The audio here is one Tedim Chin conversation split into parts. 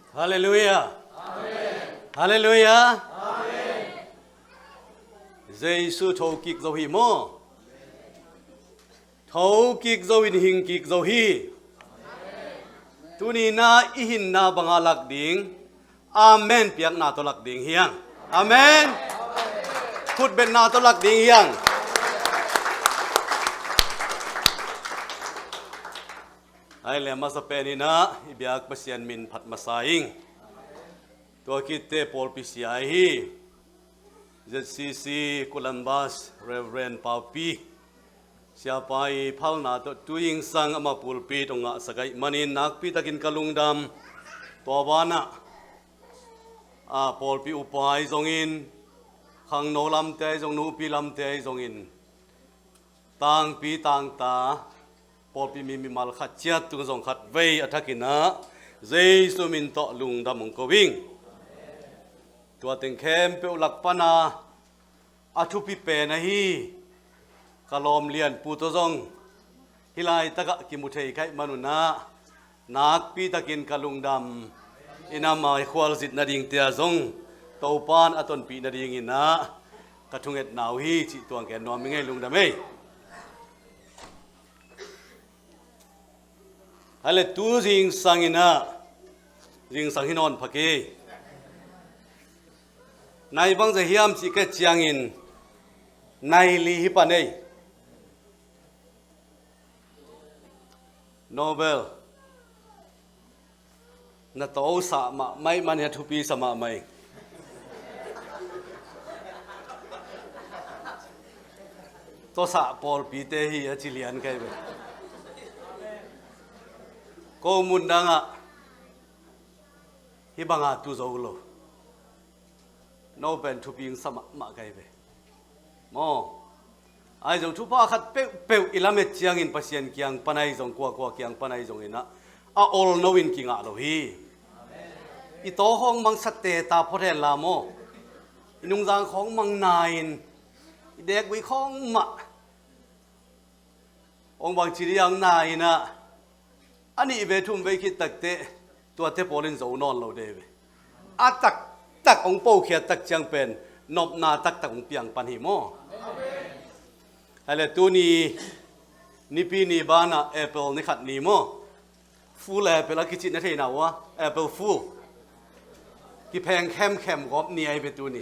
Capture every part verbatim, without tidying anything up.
Halleluiah. Halleluiah. Jesu thokik zo hi maw? Thokik zo in hingkik zo hi. Tuni na i hinna banga lak ding, amen piakna tawh lak ding hiang. Amen. Khutbetna tawh lak ding hiang. Ai le masa peninah i biak Pasian min phat masa ing. Tua kitte pawlpi sia hi. Z C C Columbus Reverend Paupi siapa i phalna tawh tuingsang ama pulpit hong ngahsak ahih manin nakpitakin ka lungdam. Tua banah a pawlpi upa ahi zongin, khangno lamte ahi zong, nupi lamte ahi zongin, tangpi tangta pawlpi mi mimal khat ciat tung zong khat vei a thakinah Jesu min tawh lungdam hong ko ing. Tua teng khempeuh lak pana a thupi pen ahi ka lawm lianpu tawh zong hih laitakah kimu thei ka hih manunah nakpitakin ka lungdam. Inah ama i khualzit nadingte ah zong Topan a tonpih nadinginah ka thungetna uh hi cih tuang ken nuam i ngei lungdam ei. Hale tu zingsanginah zingsang hi nawn pha kei. Nai bangzah hiam cih ka ciangin nai li hi pan ei. Nobel na tawsah mahmah man hi a thupi sa mahmah. Tawsah pawlpite hi a ci lian kai ve. Ko mun dangah hih banga tu zo lo. No pen thupi sa mahmah kai ve maw? Ahi zong thupha khat peuhpeuh i lamet ciangin Pasian kiang pan ahi zong kuakua kiang pan ahi zonginah a olno in kingah lo hi. I taw khawng mang sa teta phot hen la maw? I nungzang khawng mang na-in i dekvui khawng mah hong bangci dih ang na-inah a nih ve thum vei khit takteh tuate pawl in zo nawn lo de ve. A taktak hong pokhiat tak ciang pen nopna taktak hong piang pan hi maw? Hale tuni Nipi ni banah April ni khat ni maw? Full April a kicihna theina uh a April Fool kipheng khemkhem gawp ni ahi ve tuni.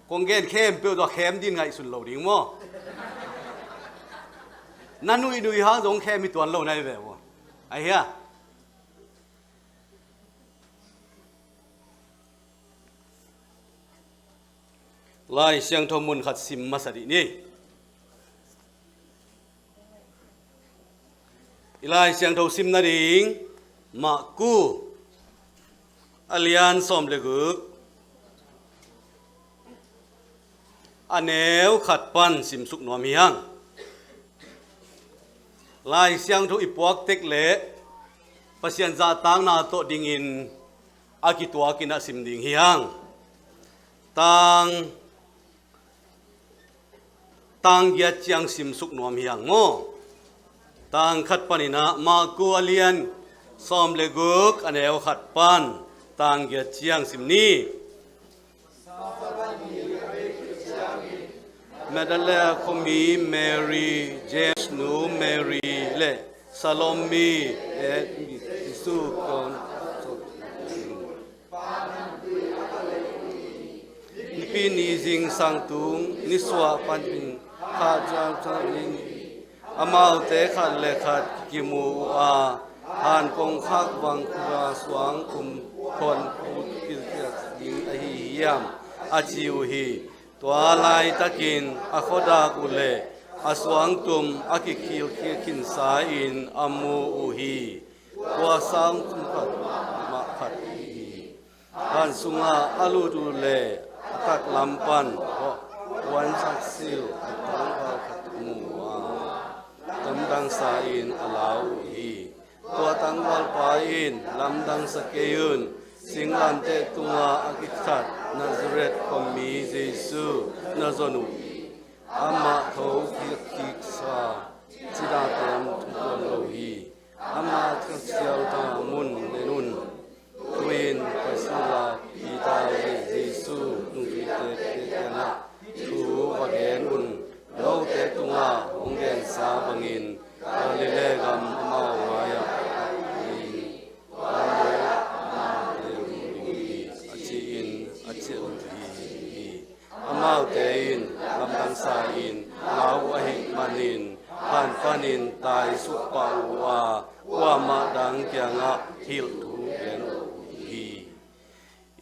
Kong gen khempeuh tua khem din ngaihsun lo ding maw? Na nuihnui hang zong khem hi tuan lo na hi ve maw? Ahi hia? Lai Siangtho mun khat sim masa dih ni. I Lai Siangtho sim nading Marku a lian sawm le guk a neu khat pan simsuk nuam hi hang. Lai Siangtho i puak tek leh Pasian zahtakna tawh dingin a kituakin a sim ding hi hang. Tang tang giat ciang simsuk nuam hi hang maw? Tang khat paninah Marku a lian sawm le guk a neu khat pan tang giat ciang sim ni. Magdala khuami Mary, James nu Mary le Salome et Jesu kon Nipi ni zingsang tung nisuah panin khat zangzang in amaute khat le khat kimu uh a, han kongkhak vang khuasuang um khuanphu pilkiak ding ahi hiam a ci uh hi. Tua laitakin a khuadak uh le a suangtum a kikhilkhia khinsa-in a mu uh hi. Tua sang sung khat mah khat hi. Van sungah a lut uh le a taklam pan puansak sil a tangval khat mu uh a, lamdangsa-in a lau uh hi. Tua tangvalpa in, lamdangsa kei un, singlamteh tungah a kithat Nazareth khuami Jesu na zon uh hi. Amah thokiksa cina pen tung tuan lo hi. Amah a sialna mun nen un.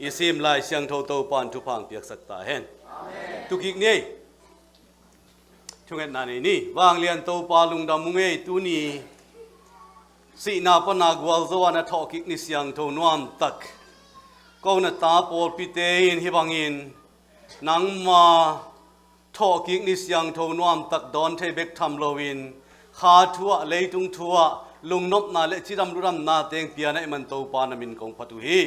I sim Lai Siangtho Topa'n thupha piaksak ta hen. Tukik ni ei. Thungetna nei ni. Vanglian Topa, lungdam ung ei, tuni sihna pana gualzo a na thawhkik ni siangtho nuamtak ko na ta pawlpite in hih bangin nangma thawhkik ni siangtho nuamtak dawn thei bek tham loin, kha thu ah, leitung thu ah lungnopna le cidam ludamna teng pian ahih man Topa na min kong phat uh hi.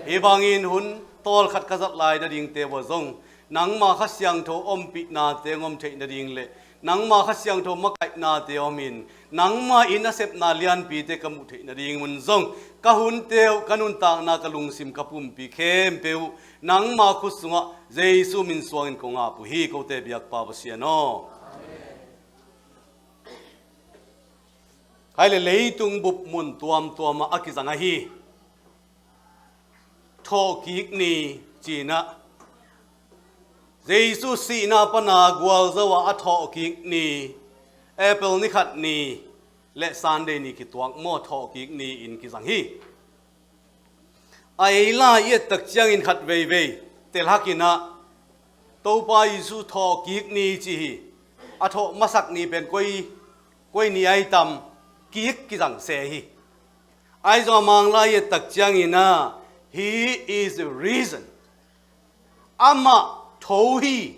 Hih bangin hun tawlkhat ka zat lai nadingte uh ah zong nangma Kha Siangtho ompihna teng om theih nading le nangma Kha Siangtho makaihnate om in, nangma in a sepna lianpite ka muh theih nadingun zong ka hunte uh, ka nuntakna, ka lungsim, ka pumpi khempeuh uh nangma khut sungah Jesu min suangin kong ap uh hi, kote biakpa Pasian aw. Hai le leitung bup mun tuamtuamah a kizang ahi thawhkik ni ci-in ah, Jesu sihna pana gualzo a a thawhkik ni, April ni khat ni le Sunday ni kituak maw, thawhkik ni-in kizang hi. A ei lai i et tak ciangin khat veivei telhak in ah Topa Jesu thawhkik ni ci hi. A thawh masak ni pen koi, koi ni ai tam, kik kizang se hi. Ahi zong a Mang lai i et tak ciangin ah, He is risen. Amah tho hi.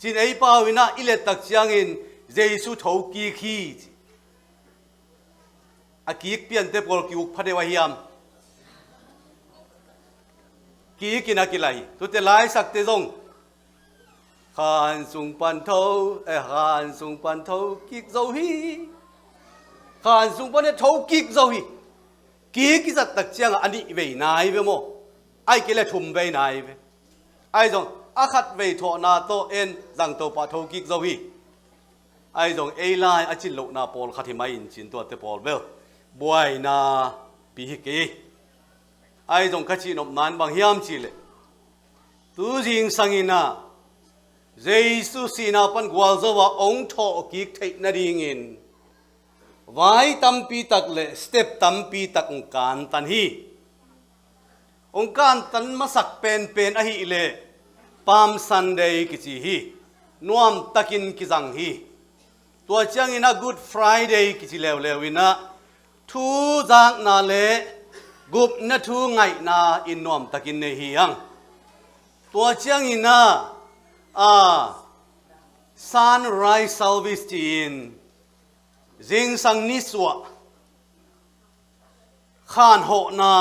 Ci-in ei pau in ah i let tak ciangin Jesu tho kik hi ci. A kik piante pawl ki-uk pha deuh a hiam? Kik in a kilai. Tute laisakte zong khan sung pan tho, eh, khan sung pan tho kik zo hi. Khan sung pan e tho kik zo hi. Kik i zat tak ciangah a nih vei nai ve maw? Ahih kei leh thum vei nai ve. Ahi zong a khat vei thawhna tawh en zang, Topa tho kik zo hi. Ahi zong ei lai a cin lohna pawlkhat hi mai in ci-in tuate pawl bel buaina pi hi kei. Ahi zong ka cihnopna in bang hiam cih leh, tu zingsang in ah Jesu sihna pan gualzo a hong thawhkik theih nadingin vai tampi tak le step tampi tak hong kantan hi. Hong kantan masak penpen ahih leh Palm Sunday kici hi. Nuamtakin kizang hi. Tua ciangin ah Good Friday kici leuleu in ah thu zakna le gupna thu ngaihna in nuamtakin nei hi hang. Tua ciangin ah, a, Sunrise Service ci-in zingsang nisuah khanhawhna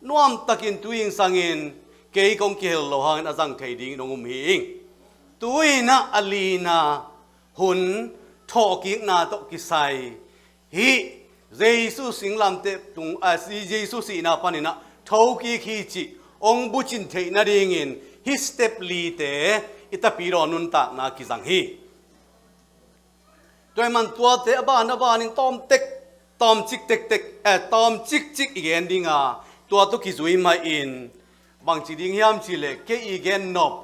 nuamtakin tu zingsangin kei kong kihel loh hangin a zang thei dingin hong um hi ing. Tu-in ah a lina hun thawhkikna tawh kisai hih Jesu singlamteh tung, a, si-, Jesu sihna panin ah thokik hi cih hong bucin theih nadingin hih step lite i tapidaw nuntakna kizang hi. Tua ahih man tuate a ban a banin tawm tek, tawm cik tektek, eh, tawm cikcik i gen ding a, tua tawh kizui mah in bangci ding hiam cih leh kei i gen nop,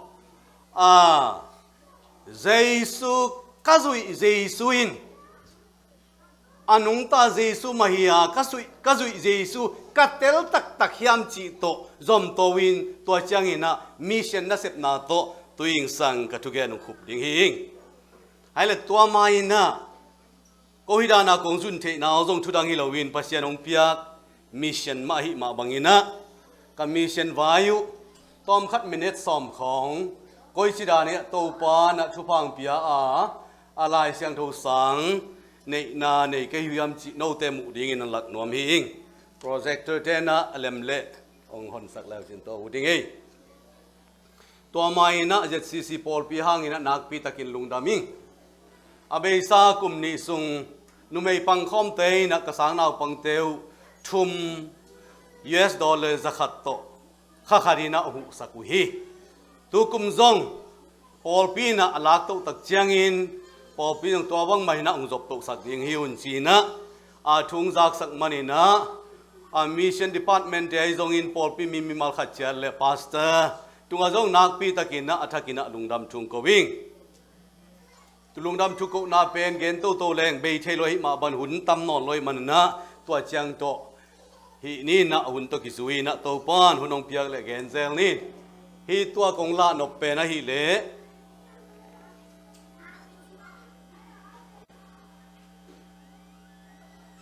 a, Jesu, ka zuih Jesu in, a nungta Jesu mah hi a, ka zuih, ka zuih Jesu ka tel taktak hiam cih tawh zomto in, tua ciangin ah mission nasepna tawh tu zingsang ka thugen hong khup ding hi ing. Hai le tua ma-in ah ko hih dan a kong zun theihna aw zong thudang hi loin Pasian hong piak mission mah ahih mah bangin ah ka mission vai uh tawmkhat minute sawm khawng koici dan in ah Topa na thupha hong pia a, a Lai Siangtho sang neihna nei kei hiam cih note muh dingin hong lak nuam hi ing. Projector te in ah a lem leh hong honsak le uh cin tawh uh ding ei. Tua ma-in ah Z C C pawlpi hangin ah nakpi takin lungdam ing. A beisa kum nih sung numei pangkhawmte in ah ka sang naupangte uh thum U S dollar za khat tawh kha khat in ah hong huhsak uh hi. Tu kum zong pawlpi in ah a laktoh tak ciangin pawlpi zong tua bangmah in ah hong zoptohsak ding hi un ci-in ah, a, thu hong zaksak manin ah, a, mission department te ahi zongin pawlpi mi mimal khat ciat le pastor tungah zong nakpi takin ah a thakin ah lungdam thu hong ko ing. Tu lungdam thu kohna pen gen toto leng bei thei lo ahih mah bangin hun tam nawn lo ahih manin ah tua ciang tawh Hih ni in ah hun tawh kizui in ah Topa'n hun hong piak leh genzel ni. Hih tua kong lah nop pen ahih leh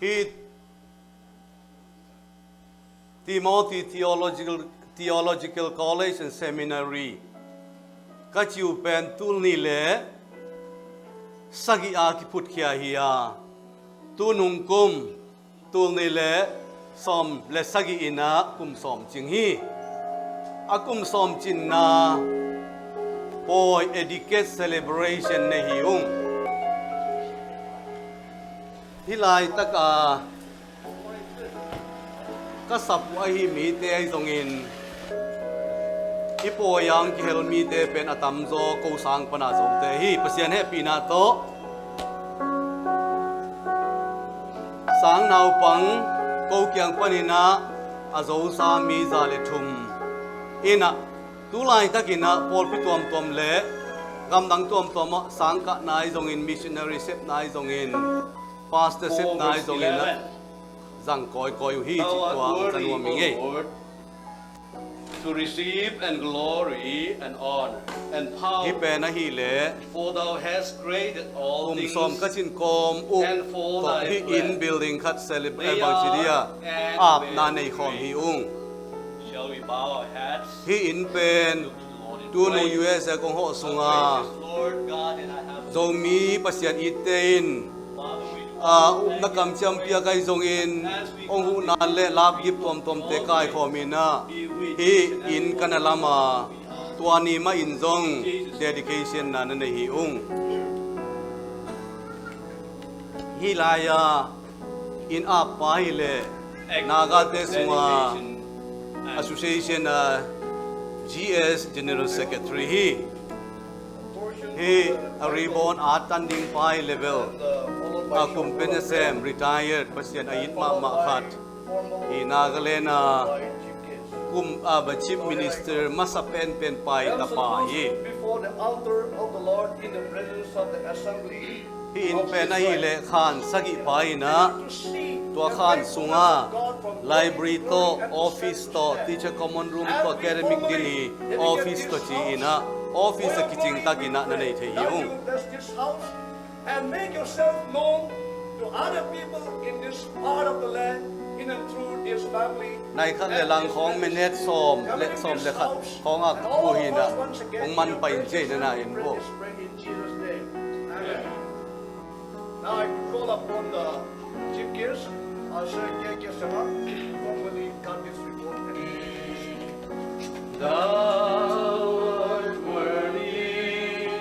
hih Timothy Theological, Theological College and Seminary ka ci uh pen tul nih le sagih a kiphutkhia hi a, tunung kum tul nih le sawm le sagih in ah kum sawm cing hi. A kum sawm cinna pawi etiquette celebration nei hi ung. Hih laitak a ka sap uh ahi mite ahi zongin, i pawi a hong kihel mite pen a tamzaw ko sang pan a zote hi. Pasian hehpihna tawh sang naupang ko kiang panin ah a zosa mi za le thum in ah, tu laitakin ah pawlpi tuamtuam le gamdang tuamtuam ah sangkahna ahi zongin, missionary sepna ahi zongin, pastor sepna ahi zongin ah zang kawikawi uh hi, cih tua hong za nuam ing ei. To receive and glory and honor and power. Hih pen ahih leh, for thou hast created all things, kum sawm ka cin kawm uh, and for tawh thy hih inn pleasure building khat celeb-, eh, bang ci dia, apna nei khawm hi ung. Shall we bow our heads? Hih inn pen tunung U S A kong hawh sunga Zomi Pasian itte in, a, upna kamciam piak ahi zongin, hong huhna le lapgip tuamtuamte kaikhawm in ah, hih inn ka na lam a, tua ni mah in zong dedication na na nei hi ung. Hih lai-a inn appa hi leh Nagate sunga association a G S General Secretary hi. Hih a ribbon a tan ding pa hi leh bel, a kum pen a sem, retired, Pasian a it mahmah khat, hih Nagaland a kum, a, ba Chief Minister masa penpen pa hi, tapa hi. Hih inn pen ahih leh khan sagih pa in ah, tua khan sunga library tawh, office tawh, teacher common room tawh, academic din hi, office tawh ci in ah, office a kicing tak in ah na nei thei hi ung. And make yourself known to other people in this part of the land, in and through this family. Nai khat le lang khawng minute sawm le, sawm le khat khawng a buh hi in ah, hong man pai in ci ei na na in vo. Now I call upon the chief guest, uh, Sir K K Sema, formally cut this report. Thou art worthy.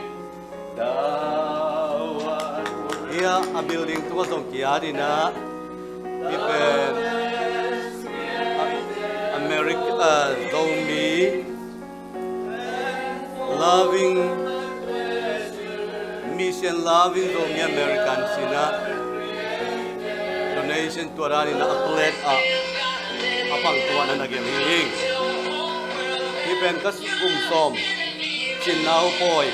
Hih a building tungah zong ki-at in ah, hih pen America, ah, Zomi loving, mission loving Zomi Americans in ah donation tua dan in ah a plate ah a pang tua na na gem hi ing. Hih pen ka kum sawm cinna uh pawi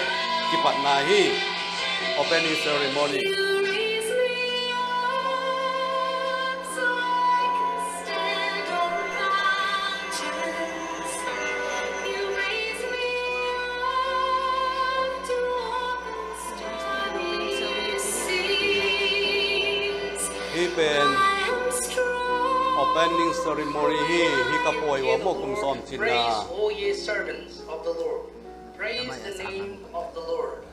kipatna hi. Opening ceremony. Hih pen opening ceremony hi. Hih ka pawi uh a maw, kum sawm cinna. Praise, O ye servants of the Lord. Praise the name of the Lord.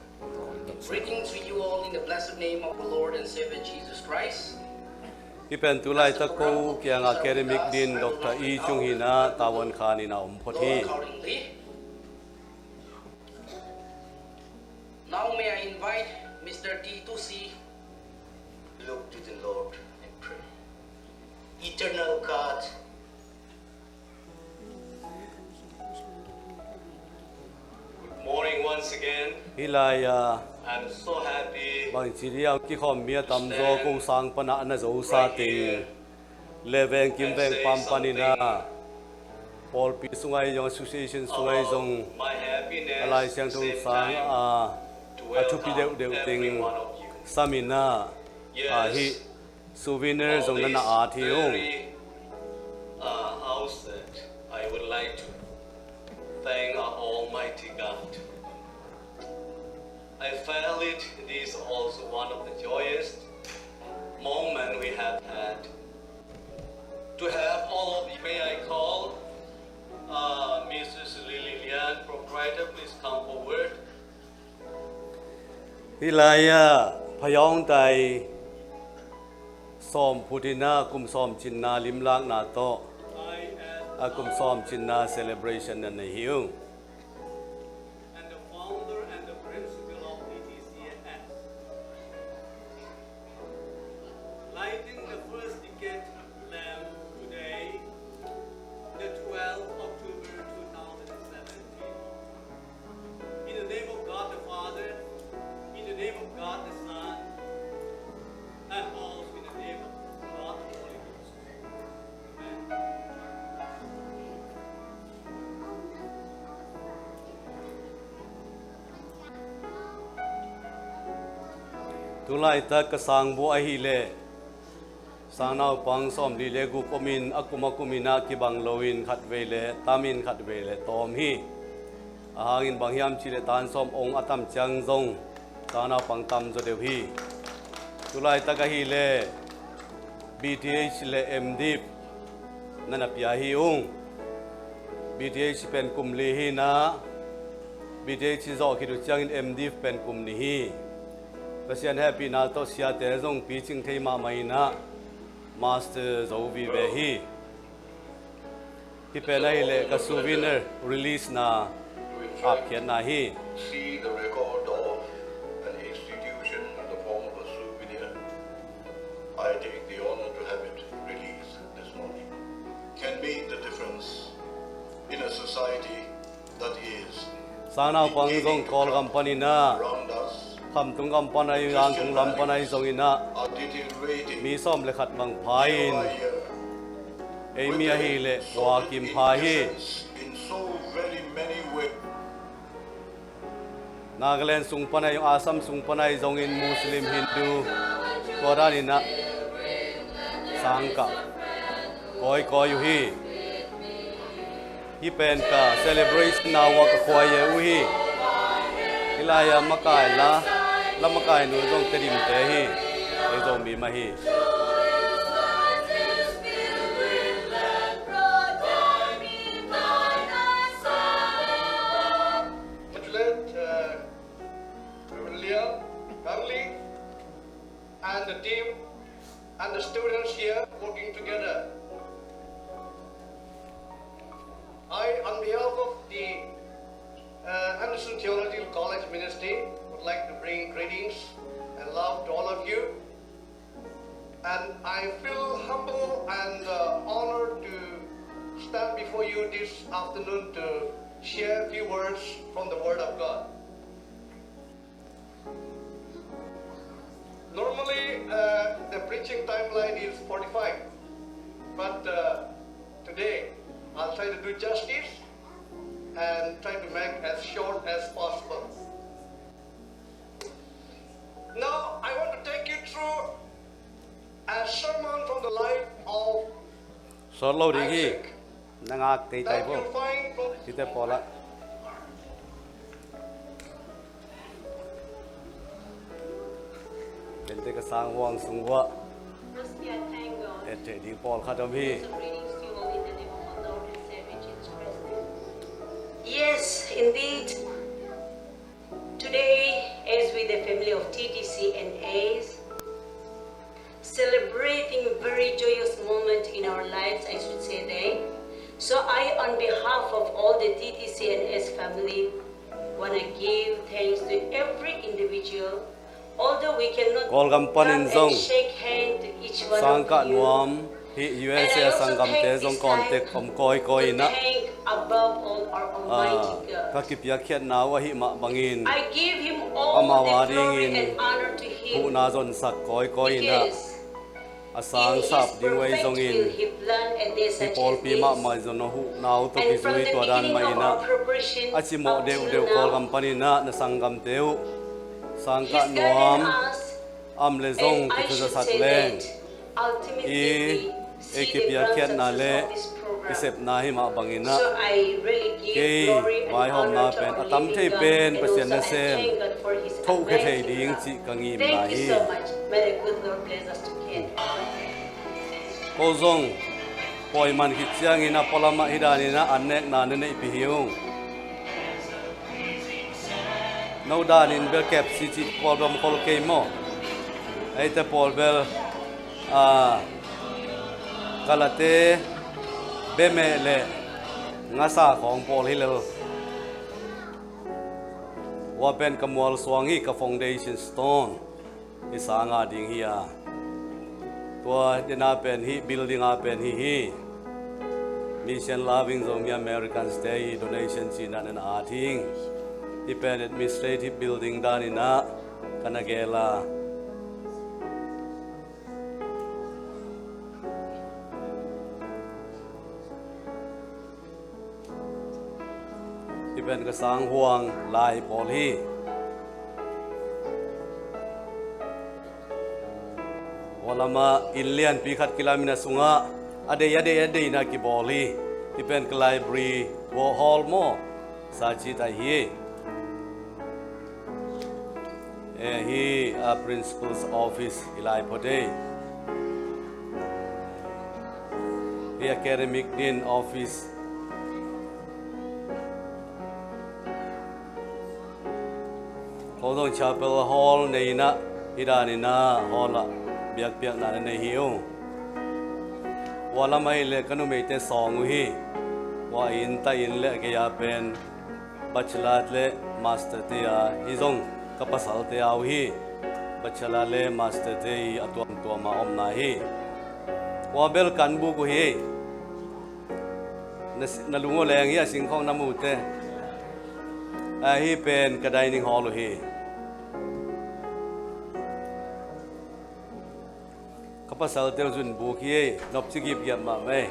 Greetings to you all in the blessed name of the Lord and Savior Jesus Christ. Hih pen tu laitak ko kiang academic din Doctor E Chung hi in ah, Tawan Khan in ah om phot hi. Now may I invite Mister T two C. Look to the Lord and pray. Eternal God. Good morning once again. Hih lai-a, I'm so happy. Bang ci dia kikhawm mi a tamzaw ko sang pan ah na zosa teng le veng kim veng pam panin ah, pawlpi sungah zong, association sungah zong, a Lai Siangtho sang a, a thupi deuhdeuh teng sam in ah, a, hih souvenir zong na na at hi ung. Almighty God. I felt it. This is also one of the joyous moment we have had. To have all of you, may I call uh, Missus Lily Lian, proprietor, please come forward. Hih lai-ah phayawng tai sawm phutinah kum sawm cinna limlakna tawh a kum sawm cinna celebration na nei hi ung. And the founder and the principal of T T C N S. Lighting the first decade lamp today, the twelfth October two thousand seventeen. In the name of God the Father, in the name of God the Son, and also in the name of God the Holy Ghost. Amen. Tulaitak ka sangbuah ahih leh sangnaupang sawmli le guk om in a kum a kum in ah kibang loin khatvei le tam in khatvei le tawm hi. Ahang in bang hiam cih leh tan sawm ong a tam ciang zong sangnaupang tam zaw deuh hi. Tulaitak ahih leh B Th le M.Div na na pia hi ung. B Th pen kum li hi in ah, B Th zawh khit uh ciangin M.Div pen kum nih hi. Pasian hehpihna tawh siate zong picing thei mahmah in ah master zo vive hi. Hih pen ahih leh ka souvenir release na apkhiatna hi. See the record of an institution in the form of a souvenir. I take the honor to have it released this morning. Can make the difference in a society that is Sangnaupang zong Kawlgam panin ah, Khamtung gam pan ahi, Zangkong lam pan ahi zongin ah, mi sawm le khat bang pha in, ei mi ahih leh kua kim pha hi. Nagaland sung pan ahi, Assam sung pan ahi zongin Muslim, Hindu, tua danin ah sang kah kawikawi uh hi. Hih pen ka celebration na uah ka khuaye uh hi. Hih lai-ah makai la, la makai nu zong Tedimte hi. Ei Zomi mah hi. Congratulate, uh, Reverend Lian Carly and the team and the students here working together. I, on behalf of the uh, Anderson Theological College Ministry, would like to bring greetings and love to all of you. And I feel humble and uh, honored to stand before you this afternoon to share a few words from the Word of God. Normally, uh, the preaching timeline is forty-five, but uh, today I'll try to do justice and try to make as short as possible. Now, I want to take you through a sermon from the life of Sawt lo ding hi. Isaac. Na ngak tei tai bo. Hihte pawlah kente ka sang huang sung uah et theih ding pawlkhat om hi. Yes, indeed. Today, as with the family of T T C N S, celebrating a very joyous moment in our lives, I should say that. So I, on behalf of all the T T C N S family, wanna give thanks to every individual. Although we cannot Kawlgam panin come and zong shake hand to each one of you, sangkah nuam. Hih U S A sanggamte zong contact om kawikawi inah, ka kipiakkhiatna uh ahih mah bangin amau a dingin huhna zonsak kawikawi inah, a sang sap ding uh ahi zongin hih pawlpi mahmah zong a huhna uh tawh kizui tua dan mah inah, a cimawh deuhdeuh Kawlgam paninah na sanggamte uh sangkah nuam am le zong kithuzasak leng i, ei kipiakkhiatna le i sepna hi mah bangin ah kei vaihawmna pen a tam thei pen Pasian nasem thohkhia thei ding cih ka ngimna hi. Ko zong pawi man khit ciangin a pualam ah hi danin ah an nekna na neihpih hi ung. No danin bel kepsi cih pawl bel om khol kei maw? Eite pawl bel, a, kalate, bemeh le ngasa khawng pawl hi lel. Hua pen ka mualsuang hi, ka foundation stone. Hih sanga ding hi a, tua dena pen hih building a pen hih hi. Mission Loving Zomi Americans te hih donation cihna na at hing. Hih pen administrative building danin ah ka na gel a. Hih pen ka sang huang lai pawl hi. Hua lamah inn lianpi khat kilamin a sungah a dei, a dei, a deina kibawl hi. Hih pen ka library, hall maw, sa ci tai hi. Eh, hih a principal's office i lai phot ei. Hih academic din office. Ko zong chapel hall nei in ah, hih danin ah hall ah biakpiakna na nei hi ung. Hua lam ahih leh ka numeite sawng uh hi. Hua inn, ta inn le a gei a pen bachelor le master te a, hih zong ka pasalte a uh hi. Bachelor le master te hi, a tuamtuam a omna hi. Hua bel kan buk uh hi. Na si-, na lung aw leng hi a, singkhawng na mute. A, hih pen ka dining hall uh hi. Ka pasalte uh zun buk hi ei, nopci gipgiap mahmah ei.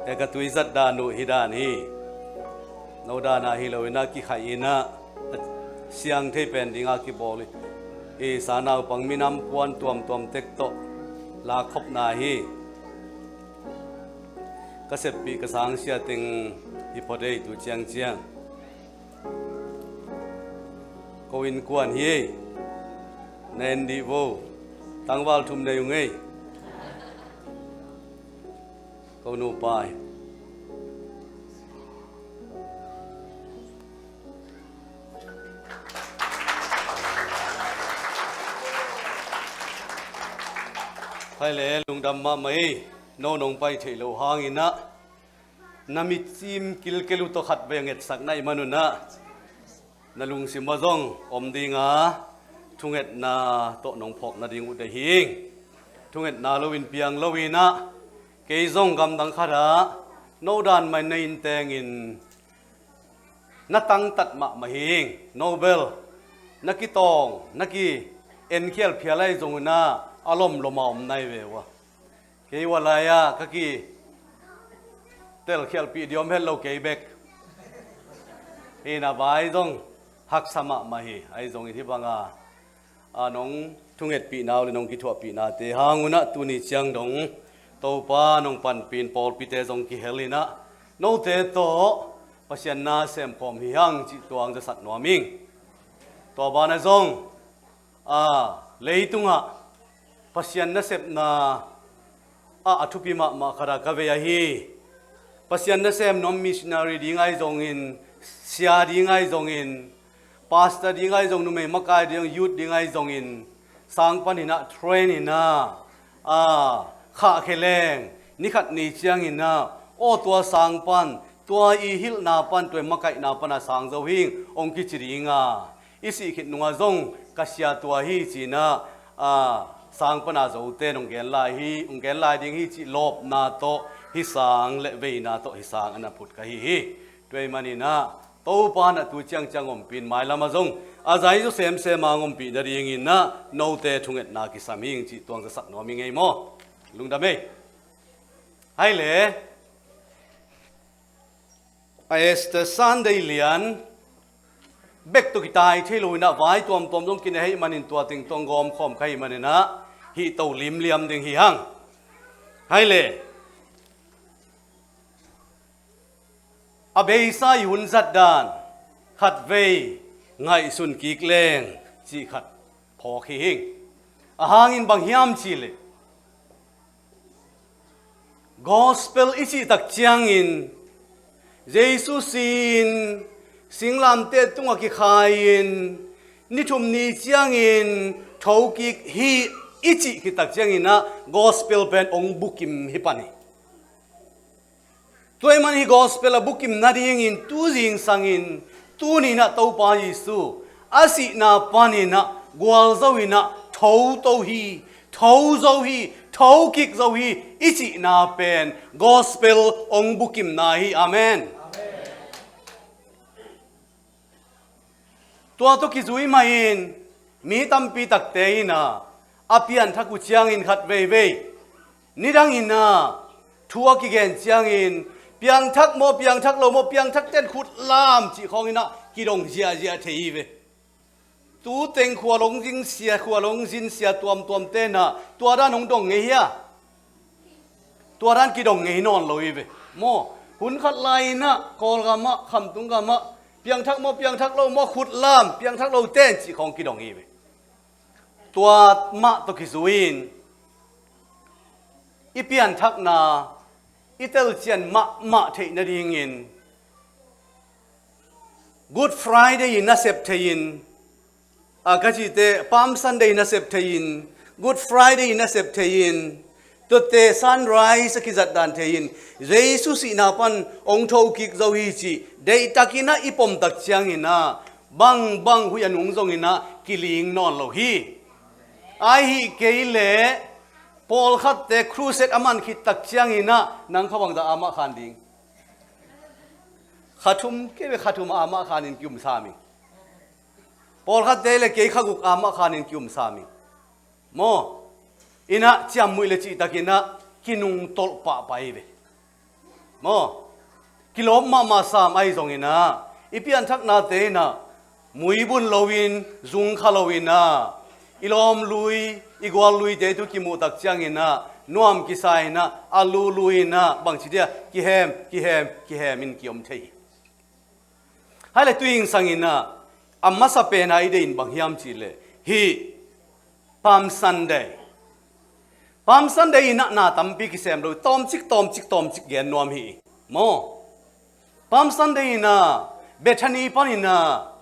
E, ka tuizat dan uh hih dan hi. No dan a hi lo in ah kikhaih in ah, a siang thei pen ding a kibawl hi. I sa naupang minam puan tuamtuam tek tawh lakkhopna hi. Ka seppih ka sangsia teng hi phot ei tu ciangciang. Ko innkuan hi ei. Na en dih vo. Tangval thum nei ung ei. Ko nupa hi. Hai le, lungdam mahmah ei. No nong pai theih loh hangin ah na mitcim kilkel uh tawh khatvei a ngetsak na hih man un ah, na lungsim ah zong om ding a, thungetna tawh nong phawk nading uh deih hing. Thungetna loin piang lo in ah, kei zong gamdang khat ah no dan mah in na inn tengin na tangtat mahmah hing. No bel na kitawng, na ki-enkhial phial ahi zongin ah a lomlom a om na hi ve uh a. Kei hua lai-ah ka kitelkhialhpih diam het lo kei bek. Hi na, vai zong haksa mahmah hi. Ahi zongin hih banga, a, nong thungetpihna uh le nong kithuahpihnate hang un ah tuni ciang dong Topa nong panpih in pawlpite zong kihel in ah note tawh Pasian na semkhawm hi hang cih tuang zasak nuam ing. Tua banah zong, a, leitungah Pasian nasepna ah a thupi mahmah khat ah ka vei ahi. Pasian nasem nuam missionary ding ahi zongin, sia ding ahi zongin, pastor ding ahi zong, numei makai ding, youth ding ahi zongin, sang panin ah train in ah, a, khahkhia leng, ni khat ni ciangin ah, aw, tua sang pan, tua i hilhna pan, tua i makaihna pan a sang zo hing, hong kici ding a, i sih khit nungah zong ka sia tua hi ci-in ah, a, sang pana zote nong gen lai hi, hong gen lai ding hi cih lawpna tawh hih sang le veina tawh hih sang a na phut ka hi hi. Tua ahih manin ah Topa in ah tu ciangciang ompih in, mailam ah zong a zai zaw semsem a hong ompih nadingin ah note thungetna kisam hing cih tuang zasak nuam ing ei maw. Lungdam ei. Hai le. A Easter Sunday lian bek tawh kitai thei lo in ah, vai tuamtuam zong kine ahih manin tua teng tawh hong gawmkhawm ka hih manin ah hih to limliam ding hi hang. Hai le, a beisa i hun zat dan khatvei ngaihsun kik leng cih khat phawk hi hing. A hangin bang hiam cih leh, gospel i cih tak ciangin Jesu si-in singlamteh tungah kikhai-in ni thum ni ciangin thokik hi i cih khit tak ciangin ah gospel pen hong bukim hi pan hi. Tua ahih manin hih gospel a bukim nadingin tu zingsangin tuni-in ah Topa Jesu a sihna panin ah gualzo-in ah thoto hi, tho zo hi, thokik zo hi i cihna pen gospel hong bukimna hi. Amen. Tua tawh kizui mahin mi tampi takte in ah a pianthak uh ciangin khat veivei, nidangin ah thu a kigen ciangin piangthak maw, piangthak lo maw, piangthakte'n khut lam cih khawngin ah kidong ziahziah thei hi ve. Tu teng khua longzin sia, khua longzin sia tuamtuamte'n ah tua dan hong dong ngei hia? Tua dan kidong ngei nawn lo hi ve. Maw, hun khat lai-in ah Kawlgam ah, Khamtung gam ah, piangthak maw, piangthak lo maw, khut lam, piangthak lote'n cih khawng kidong hi ve. Tua mah tawh kizui-in i pianthakna i telcian mahmah theih nadingin Good Friday i nasep thei-in, a, ka cihte, Palm Sunday i nasep thei-in, Good Friday i nasep thei-in, tuate sunrise a kizat dan thei-in, Jesu sihna pan hong thokik zo hi cih deihtakin ah i pom tak ciangin ah bangbang huih a nung zongin ah kiling nawn lo hi. Ahih kei leh pawlkhatte crusade a man khit tak ciangin ah nang kha bangzah a mah khan ding? Kha thum, kei ve kha thum a mah khanin ki-um sam ing. Pawlkhatte le kei kha guk a mah khanin ki-um sam ing. Maw, in ah ciamnuih le cihtakin ah kinungtolh pahpah hi ve. Maw, kilawm mahmah sam ahi zongin ah i pianthaknate in ah muibun loin, zung kha loin ah i lawmlui, i gualluite tu kimuh tak ciangin ah nuam kisa-in ah a lului-in ah bangci dia kihem, kihem, kihem in ki-om thei hi. Hai le tu zingsangin ah a masa pen a i deih in bang hiam cih leh hih Palm Sunday. Palm Sunday in ah na tampi kisem lo, tawmcik, tawmcik, tawmcik gen nuam hi. Maw, Palm Sunday in ah Bethany panin ah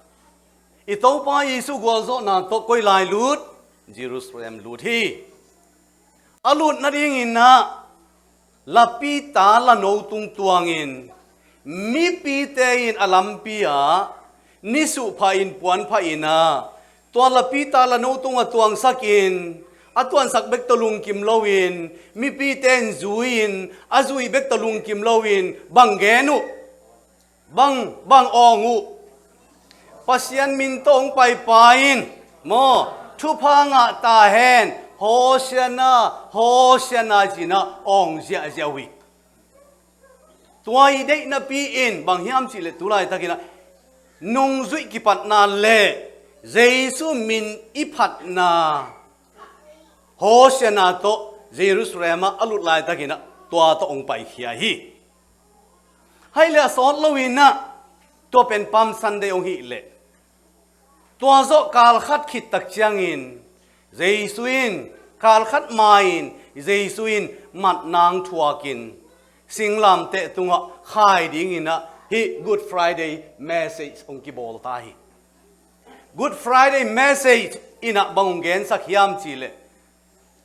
i Topa Jesu gualzawhna tawh koi lai lut? Jerusalem lut hi. A lut nadingin ah lapita lano tung tuangin mipite in a lampi ah nisuh phahin puan phahin ah tua lapita lano tungah tuangsakin a tuansak bek tawh lungkim loin mipite in zui-in a zui bek tawh lungkim loin bang gen uh? Bang, bang awng uh? Pasian min tawh hong paipa in, maw, thupha ngah ta hen, Hosianna, Hosianna ci-in ah awng ziahziah uh hi. Tua i deih napi-in bang hiam cih leh tu laitakin ah nungzuih kipatna le Jesu min i phatna Hosianna tawh Jerusalem ah a lut laitakin ah tua tawh hong paikhia hi. Hai le a sawt loin ah tua pen Palm Sunday hong hih leh tua zawh kal khat khit tak ciangin Jesu in, kal khat ma-in Jesu in matna hong thuakin singlamteh tungah khai dingin ah hih Good Friday message hong kibawl ta hi. Good Friday message in ah bang hong gensak hiam cih leh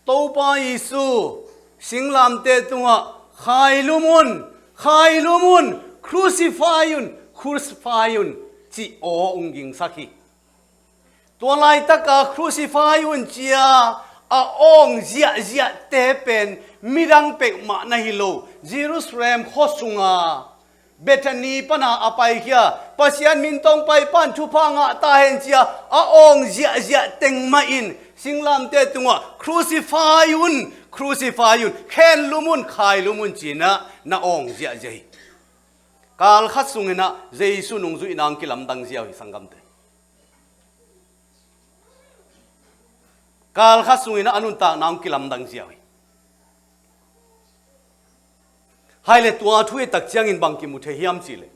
Topa Jesu singlamteh tungah khailum un, khailum un, crucify un, crucify un, cih aw hong gingsak hi. Tua laitaka crucify un ci-a a awng ziahziahte pen midang peuhmah na hi lo, Jerusalem khua sunga Bethany pana a paikhia, Pasian min tawh hong paipa in thupha ngah ta hen ci-a a awng ziahziah teng mah in singlamteh tungah crucify un, crucify un, khenlum un, khailum un ci-in ah na awng ziahziah hi. Kal khat sungin ah Jesu nungzuihna hong kilamdang ziau hi, sanggamte. Kal khat sungin ah a nuntakna hong kilamdang ziau hi. Hai le tua thu i tak ciangin bang kimu thei hiam cih leh,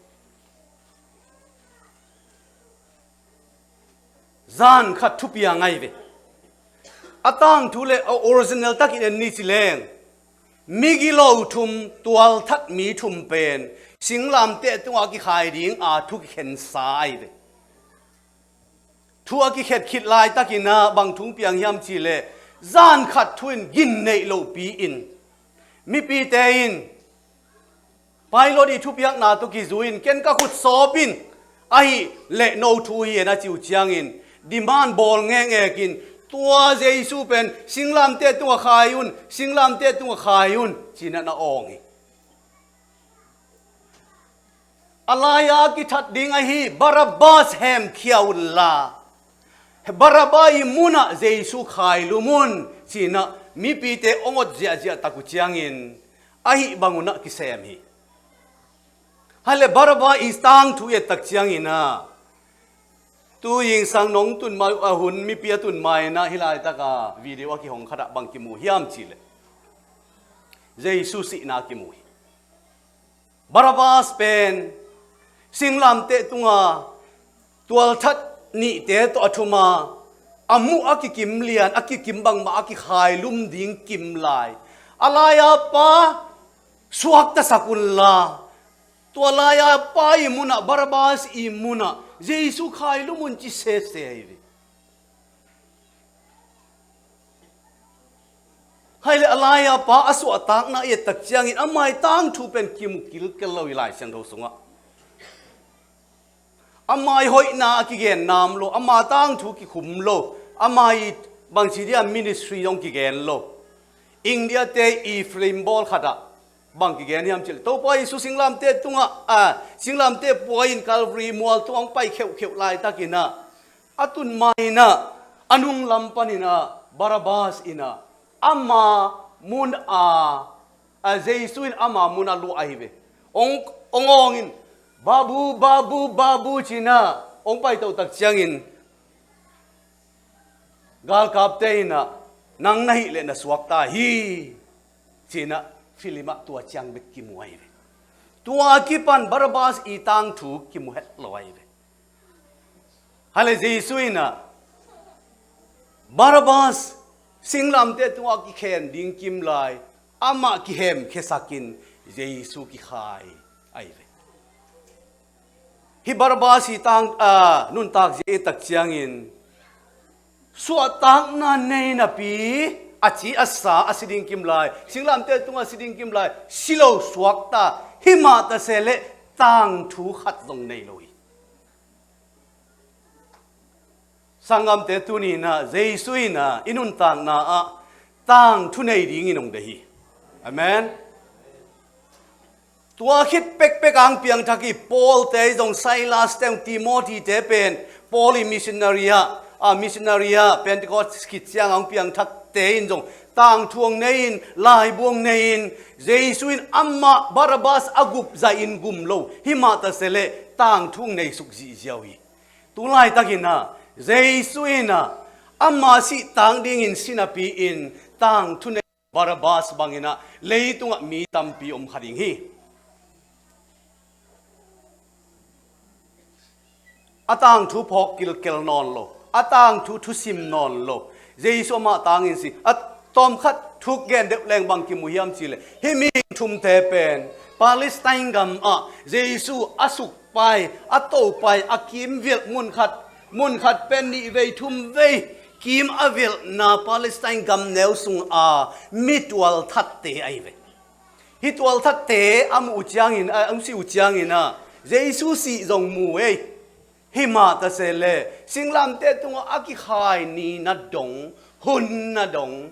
zan khat thupiang ahi ve. A tangthu le a original takin en ni ci leng, migilo thum, tualthat mi thum pen singlamteh tungah kikhai ding a thu kikhensa ahi ve. Thu a kikhet khit laitakin ah bang thu piang hiam cih leh, zan khat thu in gin neih lohpi-in mipite in Pilate i thupiakna tawh kizui-in, "Ken ka khut sawp in, ahih leh no thu hi hen," a ci uh ciangin, demand bawl ngekngek in, "Tua Jesu pen singlamteh tungah khai un, singlamteh tungah khai un," ci-in ah na awng hi. A lai-a kithat ding ahi Barabbas hemkhia unla, Barabbas i munah Jesu khailum un, ci-in ah mipite hong ot ziahziah tak uh ciangin, ahi bang un ah kisem hi. Hai le Barabbas i tangthu i et tak ciangin ah, tu zingsang nong tun ma, a hun mipi a tun ma-in ah, hih laitaka video a kihong khat ah bang kimu hiam cih leh, Jesu sihna kimu hi. Barabbas pen singlamteh tunga tualthat nihte tawh a thum a, a muh a kikim lian, a kikim bangmah a kikhailum ding kim lai, a lai-a pa suaktasak unla, tua lai-a pa i munah, Barabbas i munah Jesu khailum un ci sese hi ve. Hai le a lai-a pa a suahtakna i et tak ciangin ama i tangthu pen kimu kilkel lo hi Lai Siangtho sungah. Ama i hoihna a kigen nam lo, ama tangthu kikhum lo, ama i bangci dia ministry zong kigen lo. India-te i film bawl khat ah bang kigen hiam cih leh, Topa Jesu singlamteh tungah, a, singlamteh pua-in Calvary mual tungah hong pai kheuhkheuh laitakin ah, a tun ma-in ah, a nunglam panin ah Barabbas in ah ama mun a, a, Jesu in ama mun a luah ahi ve. Hong, hong awng in, "Babu, Babu, Babu," ci-in ah hong paito tak ciangin, galkapte in ah, "Nang na hih leh na suakta hi," ci-in ah film ah tua ciang bek kimu ahi ve. Tua kipan Barabbas i tangthu kimu het lo ahi ve. Hai le Jesu in ah Barabbas singlamteh tungah kikhen ding kim lai, amah kihemkhiasakin Jesu kikhai ahi ve. Hih Barabbas i tang, a, nuntak zia i tak ciangin, suahtakna nei napi, a ci a sa a si ding kim lai, singlamteh tungah a si ding kim lai, si lo suakta, himah ta se leh tangthu khat zong nei lo hi. Sanggamte, tuni-in ah Jesu in ah i nuntakna ah tangthu nei dingin hong deih hi. Amen. Tua khit pekpek a hong piangthak i Paul-te zong, Silas-te zong, Timothy-te pen Paul i missionary ah, a, missionary ah Pentecost khit ciang a hong piangthakte in zong tangthu hong nei-in, laibu hong nei-in, Jesu in amah Barabbas a gup zahin gum lo, himah ta se leh tangthu hong nei suk zihziau hi. Tu laitakin ah Jesu in ah ama sihtak dingin si napi-in tangthu nei Barabbas bangin ah leitungah mi tampi om kha ding hi. A tangthu phawk kilkel nawn lo, a tangthu thusim nawn lo, Jesu amah tangin si. A tawmkhat thuk gen deuh leng bang kimu hiam cih leh, hih mi thumte pen Palestine gam ah Jesu a suk pai, a to pai, a kim vilh, munkhat, munkhat pen nih vei, thum vei kim a vilhna Palestine gam neu sung a mi tualthatte ahi ve. Hih tualthatte a muh uh ciangin, a, a si uh ciangin ah Jesu sih zong mu ei. Himah ta se leh singlamteh tungah a kikhai ni nadong, hun nadong,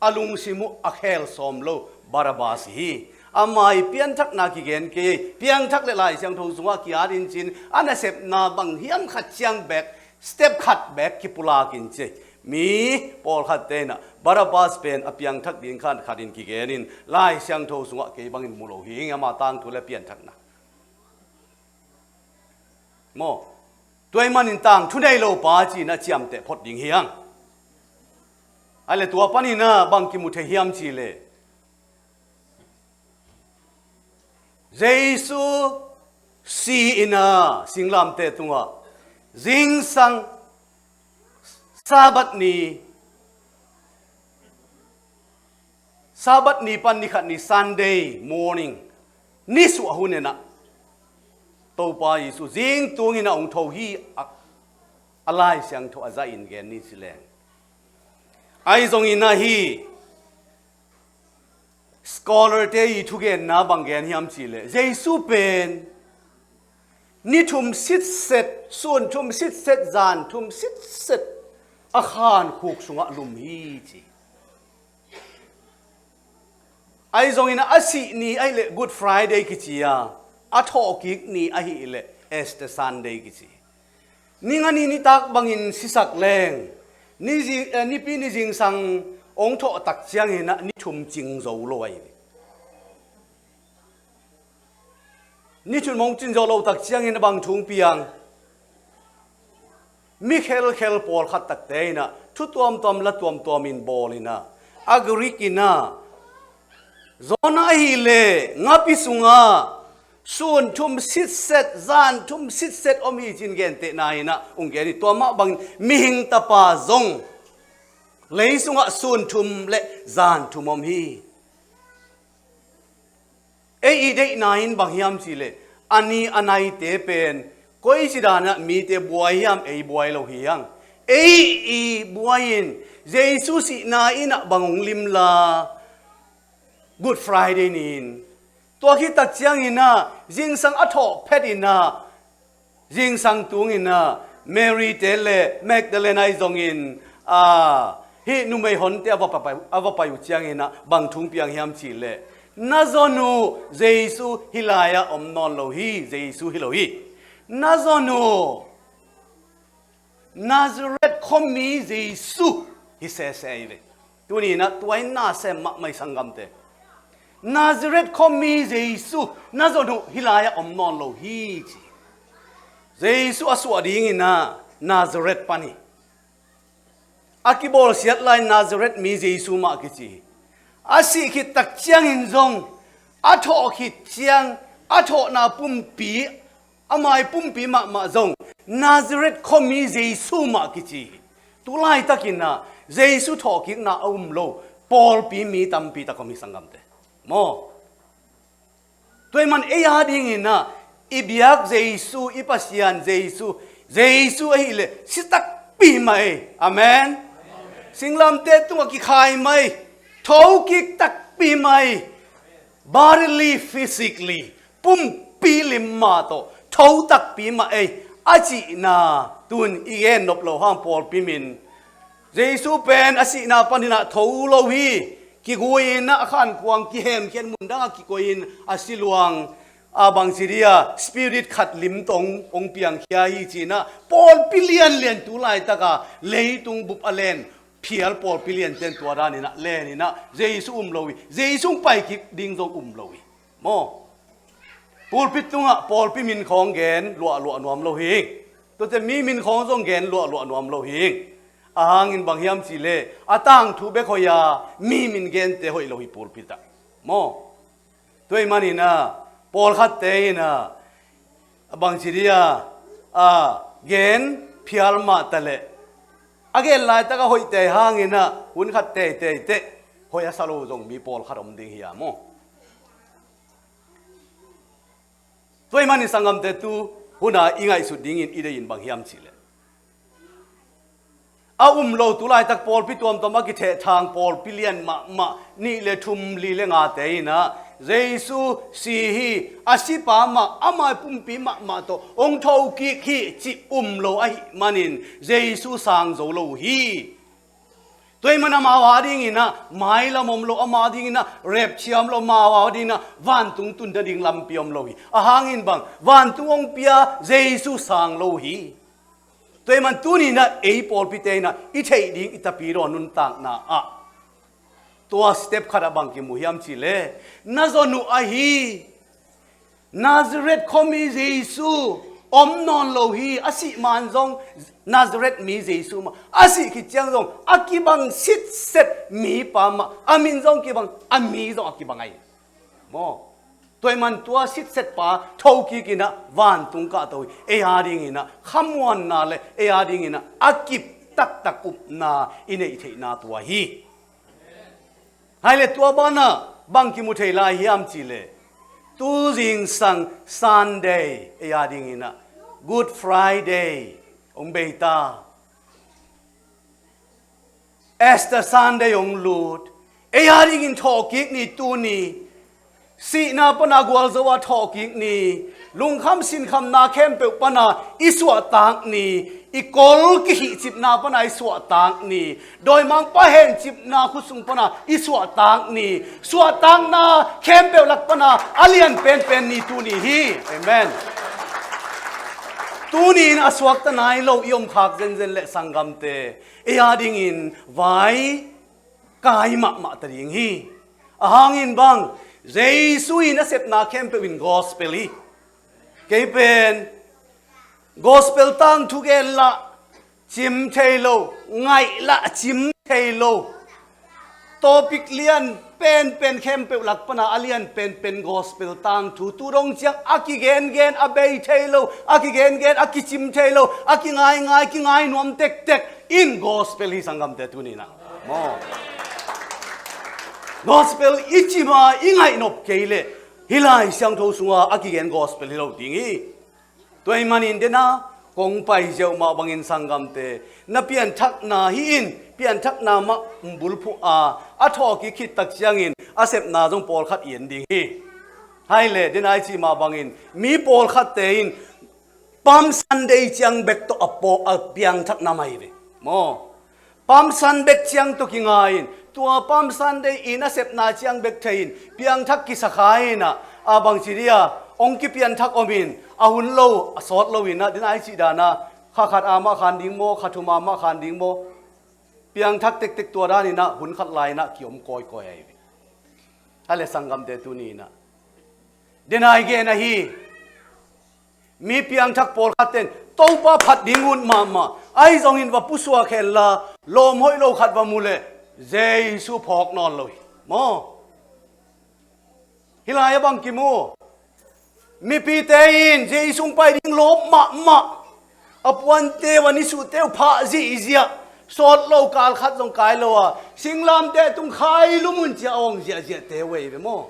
a lungsim uh a khel sawm lo Barabbas hi. Ama i pianthakna kigen kei, piangthak leh Lai Siangtho sungah ki-at in cin, a nasepna bang hiam khat ciang bek, step khat bek kipulak in ci. Mi pawlkhatte in ah Barabbas pen a piangthak ding khat khat in kigen in, Lai Siangtho sungah kei bangin mu lo hi ing, ama tangthu le pianthakna. Maw, tua ahih manin tangthu nei lo pa ci-in ah ciamteh phot ding hi hang. Ahih leh tua panin ah bang kimu thei hiam cih leh, Jesu si-in a singlamteh tungah zingsang Sabbath ni, Sabbath ni pan ni khat ni Sunday morning, nisuah hun in a Topa Jesu zingtungin a hong tho hi. A, a Lai Siangtho a zahin gen ni ci leng, ahi zongin a hi scholar-te i thugenna bang gen hiam cih leh, Jesu pen ni thum sitset, sun thum sitset, zan thum sitset a khankhuk sungah lum hi ci. Ahi zongin a sih ni ahih leh Good Friday kici a, a thawhkik ni ahih leh Easter Sunday kici. Ni nga ni nitak bangin sisak leng, ni zi-, eh, nipi ni zingsang hong thawh tak ciangin a ni thum cing zo lo ahi. Ni thum hong cing zo lo tak ciangin a bang thu hong piang? Mi khelkhel pawlkhat takte in a thu tuamtuam la tuamtuamin bawl in a, a Greek in a, Jonah ahih leh ngapi sungah sun thum sitset, zan thum sitset om hi ci-in gentehna in a hong gen hi. Tua mah bangin Mihing Tapa zong lei sungah sun thum le zan thum om hi. Ei i deihna in bang hiam cih leh, a ni a naite pen koici dan a mite buai hiam? Ei buai lo hi hang. Ei i buai in Jesu sihna in a bang hong lim la, Good Friday ni-in. Tua khit tak ciangin a zingsang a thawh phet in a, zingsang tungin a Mary-te le Magdalene ahi zongin, a, hih numei honte a va pai, a va pai uh ciangin a bang thu hong piang hiam cih leh, na zon uh Jesu hih lai-ah om nawn lo hi, Jesu hi lo hi. Na zon uh Nazareth khuami Jesu hi sese hi ve. Tuni in a tua in na sem mahmah hi sanggamte. Nazareth khuami Jesu na zon uh hih lai-ah om nawn lo hi ci. Jesu a suah dingin a Nazareth pan hi. A kibawlsiat lai Nazareth mi Jesu mah kici hi. A sih khit tak ciangin zong, a thawh khit ciang, a thawhna pumpi, a mai pumpi mahmah zong Nazareth khuami Jesu mah kici hi. Tu laitakin a Jesu thawhkikna a um lo pawlpi mi tampi tak om hi sanggamte. Maw? Tua ahih man ei a dingin a i biak Jesu, i Pasian Jesu, Jesu ahih leh si takpi mah ei. Amen. Singlamteh tungah kikhai mah ei. Thokik takpi mah ei. Bodily, physically, pumpi lim mah tawh tho takpi mah ei, a cihna tun i gen nop lo hang pawlpi min. Jesu pen a sihna panin a tho lo hi. Kigui in a khankuang kihemkhiat mun dangah kikoih in a si luang, a bangci dia spirit khat lim tawh hong piangkhia hi ci-in a pawlpi lianlian tu laitaka leitung bup a len phial pawlpi lianten tua danin a len in a Jesu um lo hi. Jesu hong pai kik ding zong um lo hi. Maw? Pulpit tungah pawlpi min khawng gen luahluah nuam lo hi. Tuate mi min khawng zong gen luahluah nuam lo hi. A hangin bang hiam cih leh a tangthu bek hoih a, mi min gente hoih lo hi pulpit ah. Maw? Tua ahih manin a pawlkhatte in a bangci dia a gen phial mah ta leh a gen laitak a hoih tei hangin a hun khat teitei teh hoih a sa lo zong mi pawlkhat om ding hi a maw? Tua ahih manin sanggamte tu hun a i ngaihsut dingin i deih in bang hiam cih leh a um lo tu laitak pawlpi tuamtuam a kithehthang pawlpi lian mahmah nih le thum li le ngate in a Jesu si hi, a sipa mah, a mai pumpi mahmah tawh hong thokik hi cih um lo ahih manin Jesu sang zo lo uh hi. Tua ahih man amau a dingin a mailam om lo, amau a dingin a rapture om lo, amau a dingin a vantung tun nading lampi om lo hi. A hangin bang, vantung hong pia Jesu sang lo uh hi. Tua ahih man tuni in a ei pawlpite in a i theih ding i tapidaw nuntakna ah tua step khat ah bang kimu hiam cih leh, na zon uh ahi Nazareth khuami Jesu om nawn lo hi. A sih man zong Nazareth mi Jesu mah, a sih khit ciang zong a kibang sitset mipa mah, a min zong kibang, a mi zong a kibang ahi. Maw? Tua ahih man tua sitset pa tho kik in ah vantung kahto hi. Ei a dingin ah khamuanna le ei a dingin ah a kip taktak upna i neih theihna tua hi. Hai le tua banah bang kimu thei lai hiam cih leh, tu zingsang Sunday ei a dingin ah Good Friday hong bei ta. Easter Sunday hong lut. Ei a dingin thawhkik ni tuni. Sihna pana gualzo a thawhkik ni. Lungkham sinkhamna khempeuh pana i suahtak ni. I kol kihihcipna pana i suahtak ni. Dawimangpa hencipna khut sung pana i suahtak ni. Suahtakna khempeuh lak pana a lian penpen ni tuni hi. Amen. Tuni in a suakta nai lo i om khak zenzen le sanggamte, ei a dingin vai kai mahmah ta ding hi. A hangin bang, Jesu in a sepna khempeuh in gospel hi. Kei pen gospel tangthu gen lah cim thei lo, ngaih lah cim thei lo. Topic lian penpen khempeuh lak pana a lian penpen gospel tangthu tu dong ciang a kigengen a bei thei lo, a kigengen a kicim thei lo, a kingaingai kingai nuam tektek in gospel hi sanggamte tuni in ah. Maw. Gospel i cim a i ngaihnop kei leh hih Lai Siangtho sunga a kigen gospel hi lo ding hi. Tua ahih manin dena kong pai ziau mah bangin sanggamte, na pianthakna hi in, pianthakna mah bulphuh a a thawhkik khit tak ciangin a sepna zong pawlkhat i en ding hi. Hai le dena i cih mah bangin mi pawlkhatte in Palm Sunday ciang bek tawh a paw a piangthak na mai ve. Maw. Palm Sunday bek ciang tawh kingai in, tua Palm Sunday in a sepna ciang bek thei in piangthak kisa kha in ah, a bangci dia hong kipianthak om in, a hun lo a sawt lo in ah, dena i cih dan a kha khat a mah khan ding maw, kha thum a mah khan ding maw, piangthak tektek tua dan in ah hun khat lai in ah kiom kawikawi ahi ve. Hai le sanggamte tuni in ah dena i gen ahi. Mi piangthak pawlkhat ten Topa phat ding ut mahmah. Ahi zongin va pusuak hen la, lawm hoih lo khat va mu leh Jesu phawk nawn lo hi. Maw. Hih lai-ah bang kimu. Mipite in Jesu hong pai ding lawp mahmah. A puante uh, a nisuhte uh phah zihziah. Sawt lo kal khat zong kai lo a, singlamteh tung khailu mun cia a awng ziahziahte uh ahi ve maw.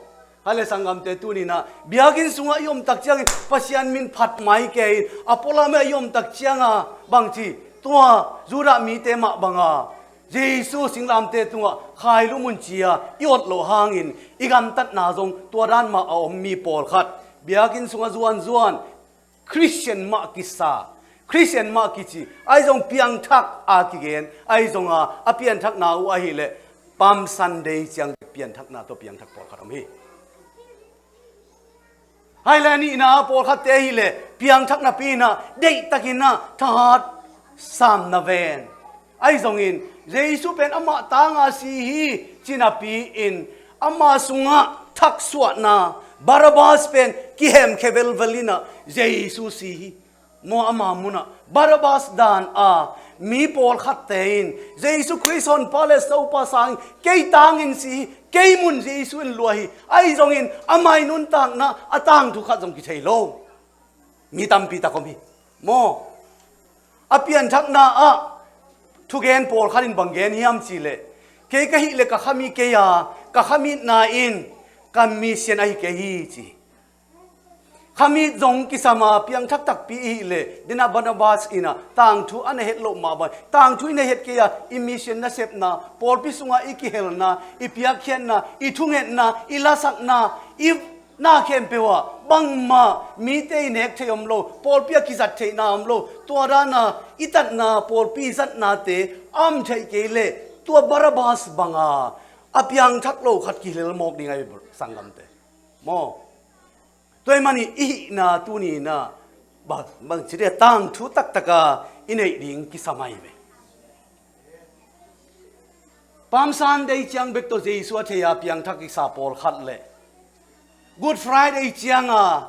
Hai le sanggamte tuni in ah biakinn sungah i om tak ciangin Pasian min phat mai kei in, a pualam ah i om tak cianga bangci tua Judah mite mah banga Jesu singlamteh tungah khailu mun cia i awt loh hangin i gamtatna zong tua dan mah a om mi pawlkhat biakinn sungah zuanzuan Khristian mah kisa, Khristian mah kici, ahi zong piangthak a kigen, ahi zonga a pianthakna uh ahileh Palm Sunday ciang pianthakna tawh piangthak pawlkhat om hi. Hai le a nihna pawlkhatte ahileh piangthak napi in ah deihtakin ah thahat samna ven. Ahi zongin Jesu pen amah tanga si hi ci napi-in ama sungah thaksuahna Barabbas pen kihemkhia velvel in ah Jesu si hi. Maw, ama munah Barabbas dan a mi pawlkhatte in Jesu Khrist honpa le sopa sangin kei tangin si hi, kei mun Jesu in lua hi. Ahi zongin ama i nuntakna a tangthu khat zong kithei lo mi tampi tak om hi. Maw, a pianthakna ah thugen pawlkhat in bang gen hiam cihleh, kei ka hih leh ka khami kei a, ka khamitna in ka mi sian ahi kei hi ci hi. Khamit zong kisam a piangthak takpi i hih leh, dena Barnabas in ah tangthu a na het loh mah bang, tangthu i na het kei a, i mission nasepna, pawlpi sungah i kihelna, i piakkhiatna, i thungetna, i lasakna, i na khempeuh ah bangmah mite i nek theih om lo, pawlpi a kizat theihna om lo, tua dana i tatna pawlpi i zatnate a om theih kei leh, tua Barnabas banga a piangthak lo khat kihel mawk ding ahi sanggamte. Maw? Tua ahih manin i hihna tuni in ah bang, bangci dia tangthu taktaka i neih ding kisam ahi ve. Palm Sunday ciang bek tawh Jesu a thei a piangthak kisa pawlkhat le Good Friday cianga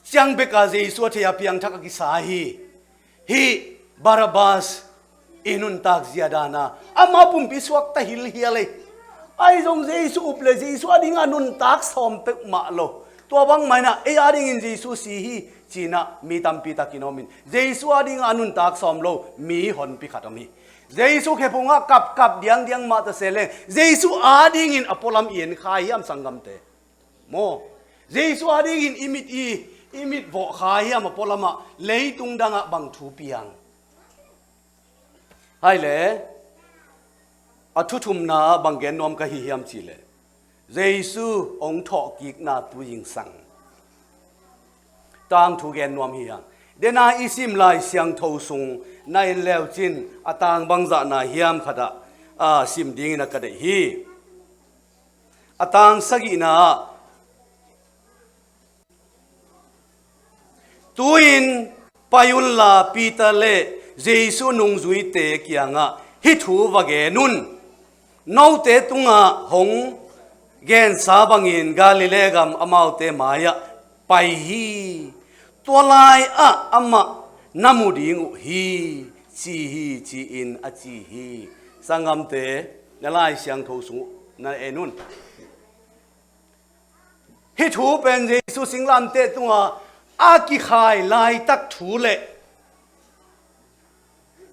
ciang beka Jesu a thei a piangthak a kisa hi. Hih Barabbas i nuntak zia dana ama pumpi suakta hilhial ei. Ahi zong Jesu up le Jesu a dingah nuntak sawm peuhmah lo. Tua bangmah inah ei a dingin Jesu si hi cinah mi tampi takin om in, Jesu a dingah a nuntak sawm lo mi honpi khat om hi. Jesu khephungah kapkap diangdiang mah ta se leng, Jesu a dingin a pualam i en kha hiam, sanggamte? Maw, Jesu a dingin i mit i, i mit vawh kha hiam a pualamah? Leitung dangah bang thu piang? Hai le, a thuthumna ah bang gen nuam ka hi hiam cih leh, Jesu hong thawhkikna tu zingsang tangthu gen nuam hi hang. Dena i sim Lai Siangtho sung na en leucin a tang bangzahna hiam khatah a sim dingin a ka deih hi. A tang sagihna ah, tu-in pai unla Peter le Jesu nungzuite kiangah hih thu va gen un. Note tungah hong gensa bangin Galilee gam amaute mai-ah pai hi. Tua lai-ah amah na mu ding uh hi, ci hi, ci-in a ci hi. Sanggamte, na Lai Siangtho sung uh na en un. Hih thu pen Jesu singlamteh tungah a kikhai laitak thu le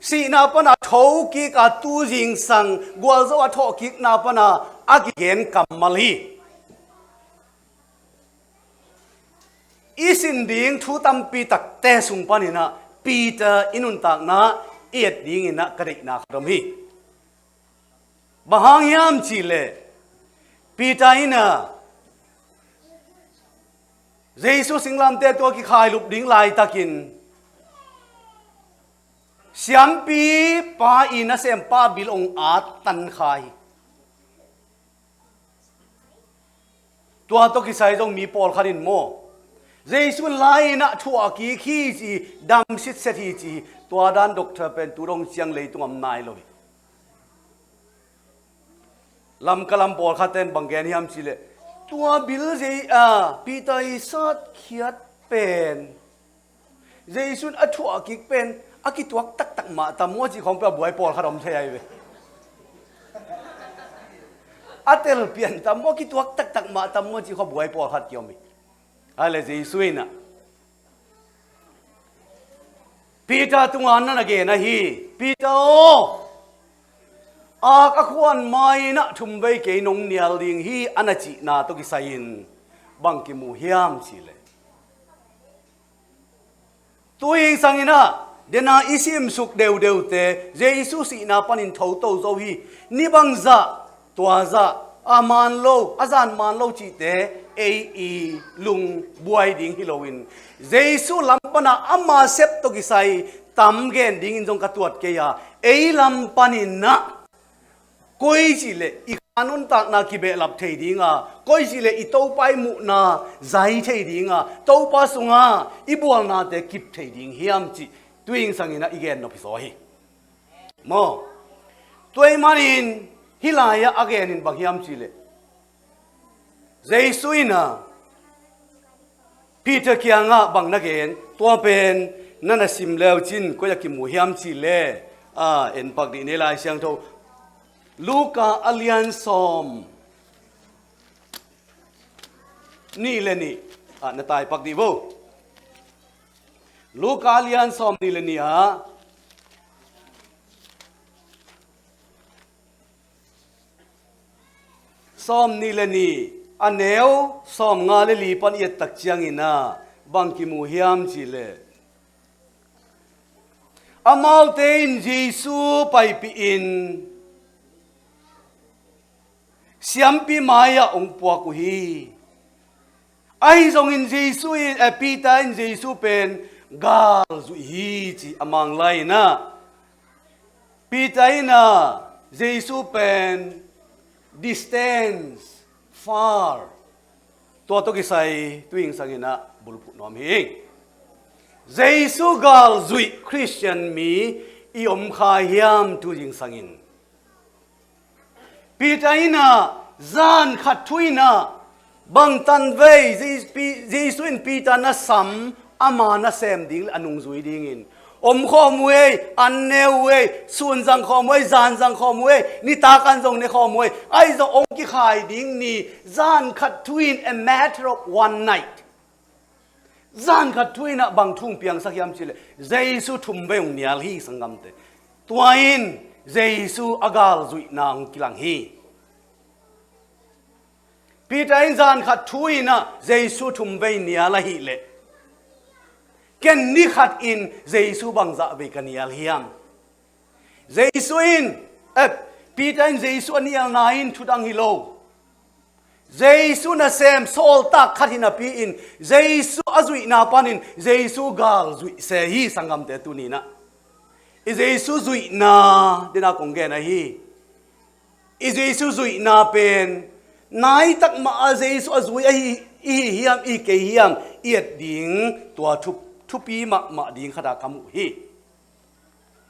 sihna pana thokik a tu zingsang gualzo a thawhkikna pana a kigen kammal hi. I sin ding thu tampi takte sung paninah Peter i nuntakna i et dinginah ka deihna khat om hi. Bang hang hiam cihleh, Peter in a Jesu singlamteh tua kikhailup ding laitakin siampi pa i nasempa bil hong at tan kha hi. Tua tawh kisai zong mi pawlkhat in maw, Jesu in lai-in ah thuah kik hi ci, dam sitset hi ci, tua dan doctor pen tu dong ciang leitung om nai lo hi. Lamka lam pawlkhat ten bang gen hiam cihleh, tua bil zei a Peter i satkhiat pen, Jesu in a thuah kik pen a kituak taktak mah tam maw cih khawng peuh a buai pawlkhat om thei ahi ve. A telpian tam maw, kituak taktak mah tam maw cih khawng buai pawlkhat kiom hi. Ahi le Jesu in ah Peter tungah na na gen ahi, Peter aw, ak a khuan mai-in ah thumvei kei nong nial ding hi, a na cihna tawh kisai-in bang kimu hiam cihleh, tu-in sangin ah dena i simsuk deudeute Jesu sihna panin thoto zo hi. Ni bangzah, tua zah, a man lo, a zan man lo cihte ei i lungbuai ding hi loin, Jesu lam pana ama sep tawh kisai tam gen dingin zong ka tuat kei a, ei lam panin ah koi cihleh i kha nuntakna kibehlap thei dinga, koi cihleh i Topa i muhna zai thei dinga, Topa sunga i bualnate kip thei ding hiam cih tu-in sangin ah i gen nop hi zaw hi. Maw, tua ahih manin hih lai-ah a genin bang hiam cihleh, Jesu in ah Peter kiangah bang na gen, tua pen na na sim leucin koi a kimu hiam cihleh, a, en pak dih ni Lai Siangtho. Luka a lian sawm nih le nih, a, na tai pak dih vo. Luka a lian sawm nih le nih ah sawm nih le nih, a neu sawm nga le li pan i et tak ciangin ah bang kimu hiam cihleh, amaute in Jesu paipih in siampi mai-ah hong puak uh hi. Ahi zongin Jesu in, eh, Peter in Jesu pen gal zuih hi ci a mang lai-in ah, Peter in ah Jesu pen distance, far, tua tawh kisai tu-in sangin ah bulphuh nuam hi. Jesu gal zuih Khristian mi i om kha hiam tu-in sangin? Peter in ah zan khat thu in ah bang tanvei Je-, Pi-, Jesu in Peter na sam, ama nasem ding le a nungzui dingin Om khawm uh ei, an ne uh ei, sun zang khawm uh ei, zan zang khawm uh ei, nitak an zong ne khawm uh ei. Ahi zong hong kikhai ding ni, zan khat thu in, a matter of one night. Zan khat thu in ah bang thu hong piangsak hiam cih leh, Jesu thum vei hong nial hi sanggamte. Tua in Jesu a galzuihna hong kilang hi. Peter in zan khat thu in ah Jesu thum vei nial ahih leh, ken ni khat in Jesu bangzah vei ka nial hiam? Jesu in, eh, Peter in Jesu a nialna in thudang hi lo. Jesu nasem sawltak khat hi napi-in Jesu a zuihna panin Jesu galzuih se hi sanggamte tuni-in ah. I Jesu zuihna dena kong gen ahi. I Jesu zuihna pen naitak mah a Jesu a zui ahi, i hi hiam, i hi kei hiam, i et ding tua thup, thupi mahmah ding khat a ka muh hi.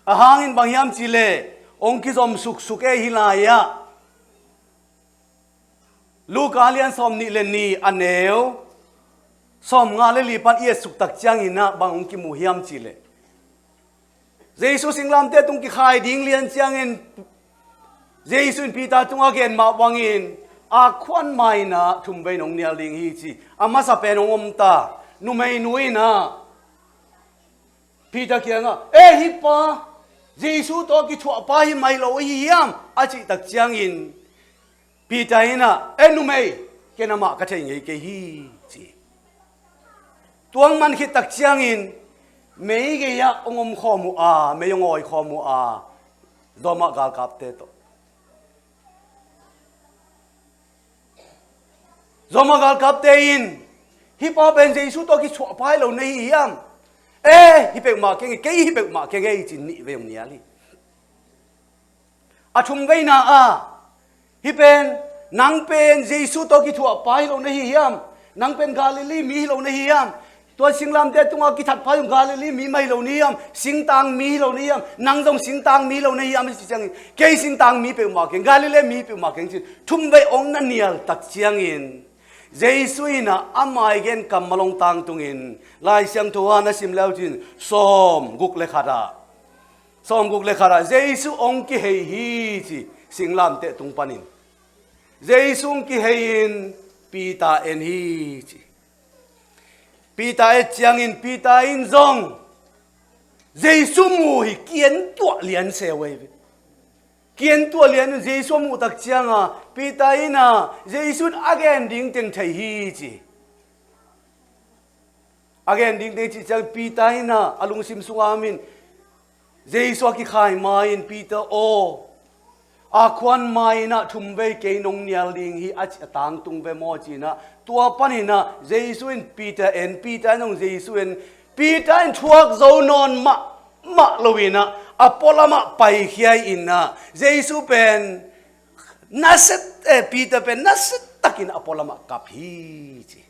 A hangin bang hiam cih leh, hong kizom suksuk e hih lai-ah. Luka lian sawmnih le nih a neu sawmnga le li pan i et suk tak ciangin ah bang hong kimu hiam cih leh, Jesu singlamteh tung kikhai ding lian ciangin Jesu in Peter tungah a gen mah bangin, a khuan ma-in ah thum vei nong nial ding hi ci. A masa pen hong om ta, numeinu in ah Peter kiangah, "E, hih pa, Jesu tawh kithuah pa hi mai lo ahi hiam?" a cih tak ciangin Peter in ah, "E numei, ken amah ka thei ngei kei hi," ci. Tua hong man khit tak ciangin mei gei-ah hong om khawm uh a, mei hong awi khawm uh a, Roma galkapte tawh. Roma galkapte in, "Hih pa pen Jesu tawh kithuah pa hi lo na hi hiam?" "E, hi peuhmah keng, kei hi peuhmah keng ei," ci-in nih vei hong nial hi. A thum veina ah, "Hih pen, nang pen Jesu tawh kithuah pa hi lo na hi hiam? Nang pen Galilee mi hi lo na hi hiam? Tua singlamteh tungah kithat pa zong Galilee mi mah hi lo na hi hiam? Singtang mi hi lo na hi hiam? Nang zong singtang mi hi lo na hi hiam?" a ci ciangin, "Kei singtang mi peuhmah keng, Galilee mi peuhmah keng," ci-in thum vei hong na nial tak ciangin, Jesu in ah a mai gen kammal hong tangtungin, Lai Siangtho ah na sim le uh cin, sawmguk le khat ah, sawmguk le khat ah, "Jesu hong kihei hi," ci, singlamteh tung panin. Jesu hong kihei-in Peter en hi ci. Peter et ciangin Peter in zong Jesu mu hi kiantuah lian se uh ei ve. Kiantuah lian un Jesu a muh tak cianga Peter in ah Jesu in a gen ding teng thei hi ci. A gen ding teng cih ciang Peter in ah a lungsim sungah a min Jesu a kikhai ma-in, "Peter aw, a khuan ma-in ah thum vei kei nong nial ding hi," a ci a tangtung ve maw ci-in ah, tua panin ah Jesu in Peter en, Peter in zong Jesu en, Peter in thuak zo nawn mahmah lo-in ah a pualamah paikhia-in ah Jesu pen nasia, eh, Peter pen nasiatakin a pualamah kap hi ci.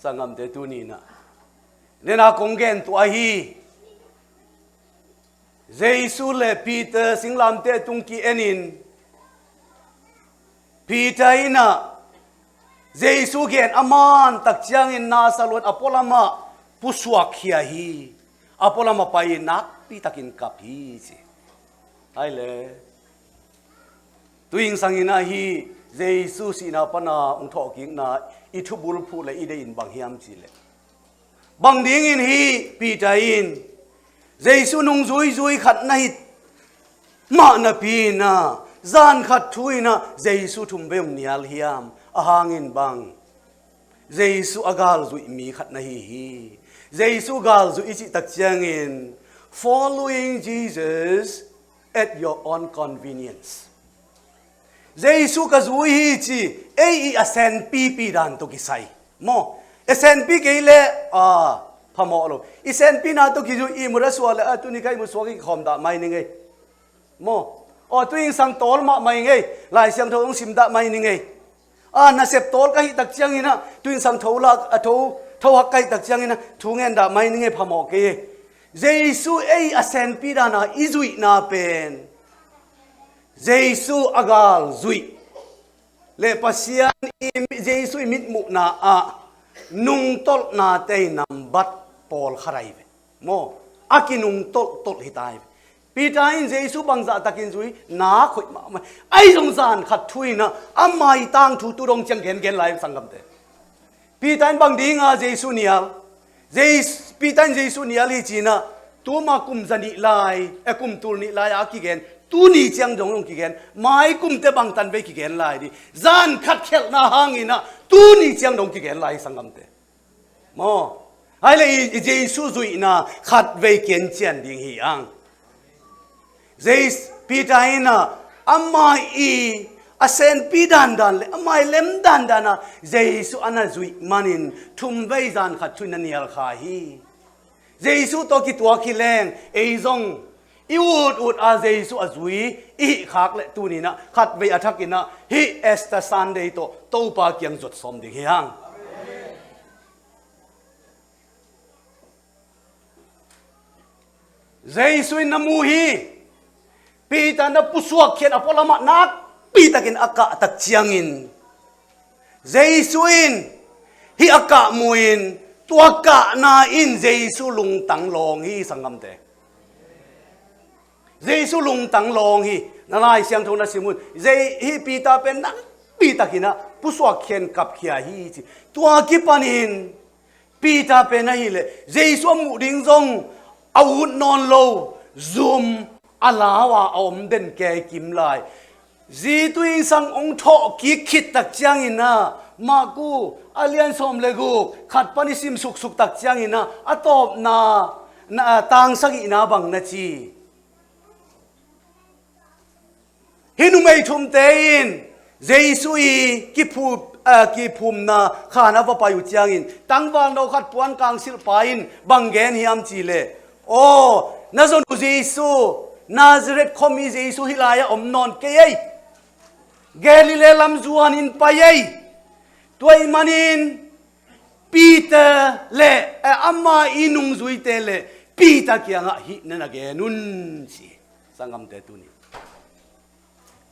Sanggamte tuni-in ah, nena kong gen tua hi. Jesu le Peter singlamteh tung ki-enin, Peter in ah Jesu gen a man tak ciangin nasa luat a pualamah pusuakkhia hi. A pualamah pai-in nakpitakin kap hi ci. Hai le. Tuingsang in ah hih Jesu sihna pana hong thawhkikna i thubulphuh le i deih in bang hiam cih leh, bang dingin hih Peter in Jesu nungzuizui khat na hi mah napi-in ah, zan khat thu-in ah Jesu thum vei hong nial hiam? A hangin bang, Jesu a galzuih mi khat na hi hi. Jesu galzuih i cih tak ciangin, following Jesus at your own convenience. Jesu ka zui hi ci, ei i a senpipi dan tawh kisai maw? A senpi kei leh, a, phamawh lo. I senpina tawh kizui, ihmut a suak leh, a, tuni ka ihmut suak hi, kikhawm dah mai ning ei. Maw? Aw, tuingsang tawl mahmah ing ei. Lai Siangtho hong sim dah mai ning ei. A, nasep tawl ka hih tak ciangin ah, tuingsang tho la, a, tho, tho hak ka hih tak ciangin ah, thu ngen dah mai ning ei, phamawh kei ei. Jesu ei a senpi dan a i zuihna pen, Jesu a galzuih le Pasian i, Jesu i mitmuhna ah nungtolhnate i nambat pawlkhat ahi ve. Maw, a kinung tolhtolh hi ta hi ve. Peter in Jesu bangzah takin zui, nak hoih mahmah. Ahi zong zan khat thu in ah, ama ii tangthu tu dong ciang gengen lai, sanggamte. Peter in bang dinga Jesu nial? Jes-, Peter in Jesu nial hi ci-in ah, tuma kum za nih lai, eh, kum tul nih lai a kigen, tuni ciang dong dong kigen, mai kumte bangtan vei kigen lai ding. Zan khat khialhna hangin ah, tuni ciang dong kigen lai, sanggamte. Maw, hai le i, i Jesu zuihna khatvei kincian ding hi ang. Jes-, Peter in ah, ama ii a senpi dandan le, ama ii lem dandan a Jesu a na zuih manin, thumvei zan khat thu in na nial kha hi. Jesu tawh kituak hi leng, ei zong i ut ut a Jesu a zui i hih khak leh tuni in ah, khatvei a thakin ah, hih Easter Sunday tawh Topa kiang zuat sawm ding hi hang. Jesu in na mu hi. Peter na pusuak khiat a pualamah nakpi takin a kah tak ciangin, Jesu in hih a kah mu-in, tua kahna in Jesu lungtang lawng hi, sanggamte. Jesu lungtang lawng hi. Na Lai Siangtho na sim un. Jei-, hih Peter pen nakpi takin ah pusuak khian kapkhia hi ci. Tua kipanin Peter pen ahih leh Jesu a muh ding zong a ut nawn lo, zum a lau a, a om den kei kim lai. Zi tuingsang hong thawh kik khit tak ciangin ah, Marku a lian sawm le guk khat pan i sim suksuk tak ciangin ah, a tawpna, na, tang sagihna bang na ci? Hih numei thumte in Jesu ii kiphu-, ah, kiphumna khan a va pai uh ciangin, tangvalno khat puan kangsilh pa in bang gen hiam cih leh, "Aw, na zon uh Jesu, Nazareth khuami Jesu hih lai-ah om nawn kei ei. Galilee lam zuanin pai ei. Tua ahih manin Peter le, eh, ama ii nungzuite le Peter kiangah hih na na gen un," ci. Sanggamte, tuni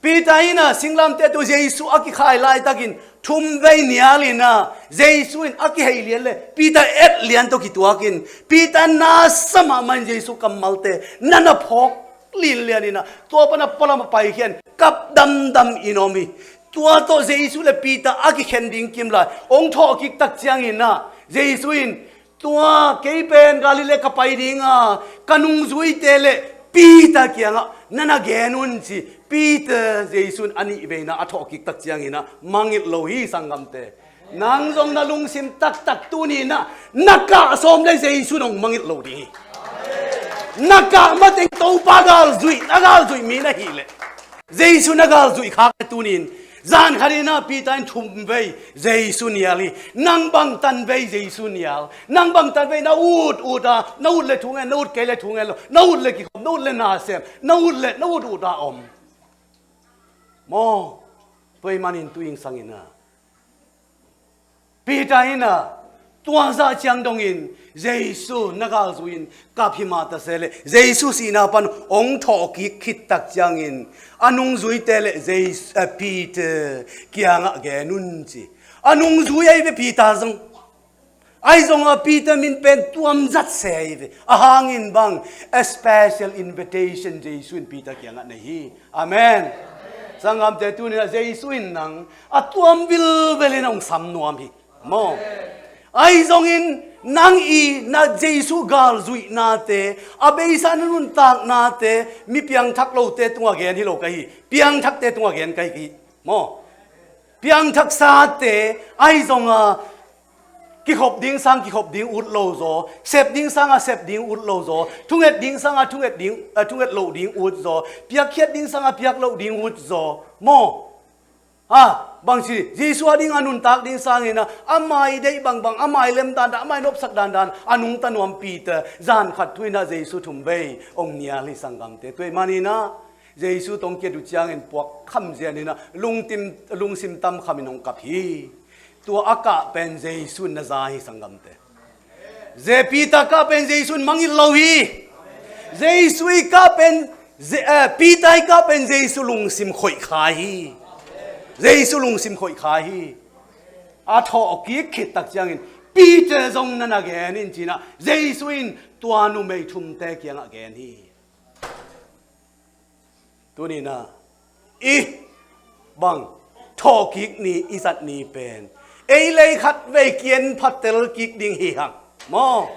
Peter in ah singlamteh tawh Jesu a kikhai laitakin thumvei nial in ah, Jesu in a kihei lian le Peter et lian tawh kituakin, Peter na sa mahmah in Jesu kammalte na na phawk linlian in ah, tua pan a pualam a paikhia in kap damdam in om hi. Tua tawh Jesu le Peter a kikhen ding kim lai, hong thawh kik tak ciangin ah, Jesu in, "Tua kei pen Galilee ka pai ding a, ka nungzuite le Peter kiangah na na gen un," ci. Peter, Jesu in a nihveina a thawh kik tak ciangin ah mangngilh lo hi, sanggamte. Nang zong na lungsim taktak tuni in ah na kah sawm le Jesu in hong mangngilh lo ding hi. Na kah mateng Topa galzuih, na galzuih mi na hih leh, Jesu na galzuih khak leh tuni in, zan khat in ah Peter in thumvei Jesu nial hi. Nang bangtan vei Jesu nial? Nang bangtan vei na ut ut a, na ut le thu ngen, na ut kei le thu ngen lo, na ut le kikhop, na ut le nasem, na ut le, na ut ut a om? Maw, tua ahih manin tuingsang in ah Peter in ah tua zah ciang dongin Jesu na galzui-in kap hi mah ta se leh, Jesu sihna pan hong thawh kik khit tak ciangin a nungzuite le Jesu, eh, Peter kiangah gen un ci. A nungzui ahi ve Peter zong. Ahi zongah Peter min pen tuam zat se ahi ve. A hangin bang, a special invitation Jesu in Peter kiangah nei hi. Amen. Sanggamte, tuni-in ah Jesu in nang a tuam vilvel in hong sam nuam hi. Maw. Ahi zongin nang i na Jesu galzuihnate, a beisa na nuntaknate, mi piangthak lote tungah gen hi lo ka hi. Piangthakte tungah gen ka hi. Maw. Piangthaksate, ahi zongah kikhop ding sang kikhop ding ut lo zaw, sep ding sangah sep ding ut lo zaw, thunget ding sangah thunget ding, eh, thunget loh ding ut zaw, piakkhiat ding sangah piak loh ding ut zaw. Maw. Ha, bangci, Jesu a dingah nuntak ding sangin ah, ama i deih bangbang, ama i lem dandan, ama i nopsak dandan a nungta nuam Peter, zan khat thu-in ah Jesu thumvei hong nial hi, sanggamte. Tua ahih manin ah Jesu tawh hong kiat uh ciangin puak kham zianin ah lungtim, lungsim tam khamin hong kap hi. Tua a kah pen Jesu in na za hi, sanggamte. Ze Peter kah pen Jesu in mangngilh lo hi. Jesu i kah pen, Ze-, eh, Peter i kah pen Jesu lungsim khoih kha hi. Jesu lungsim khoih kha hi. A thawh kik khit tak ciangin Peter zong na na gen in ci-in ah Jesu in tua numei thumte kiangah gen hi. Tuni-in ah i bang thawhkik ni i zat ni pen ei lei khatvei kian phatel kik ding hi hang maw.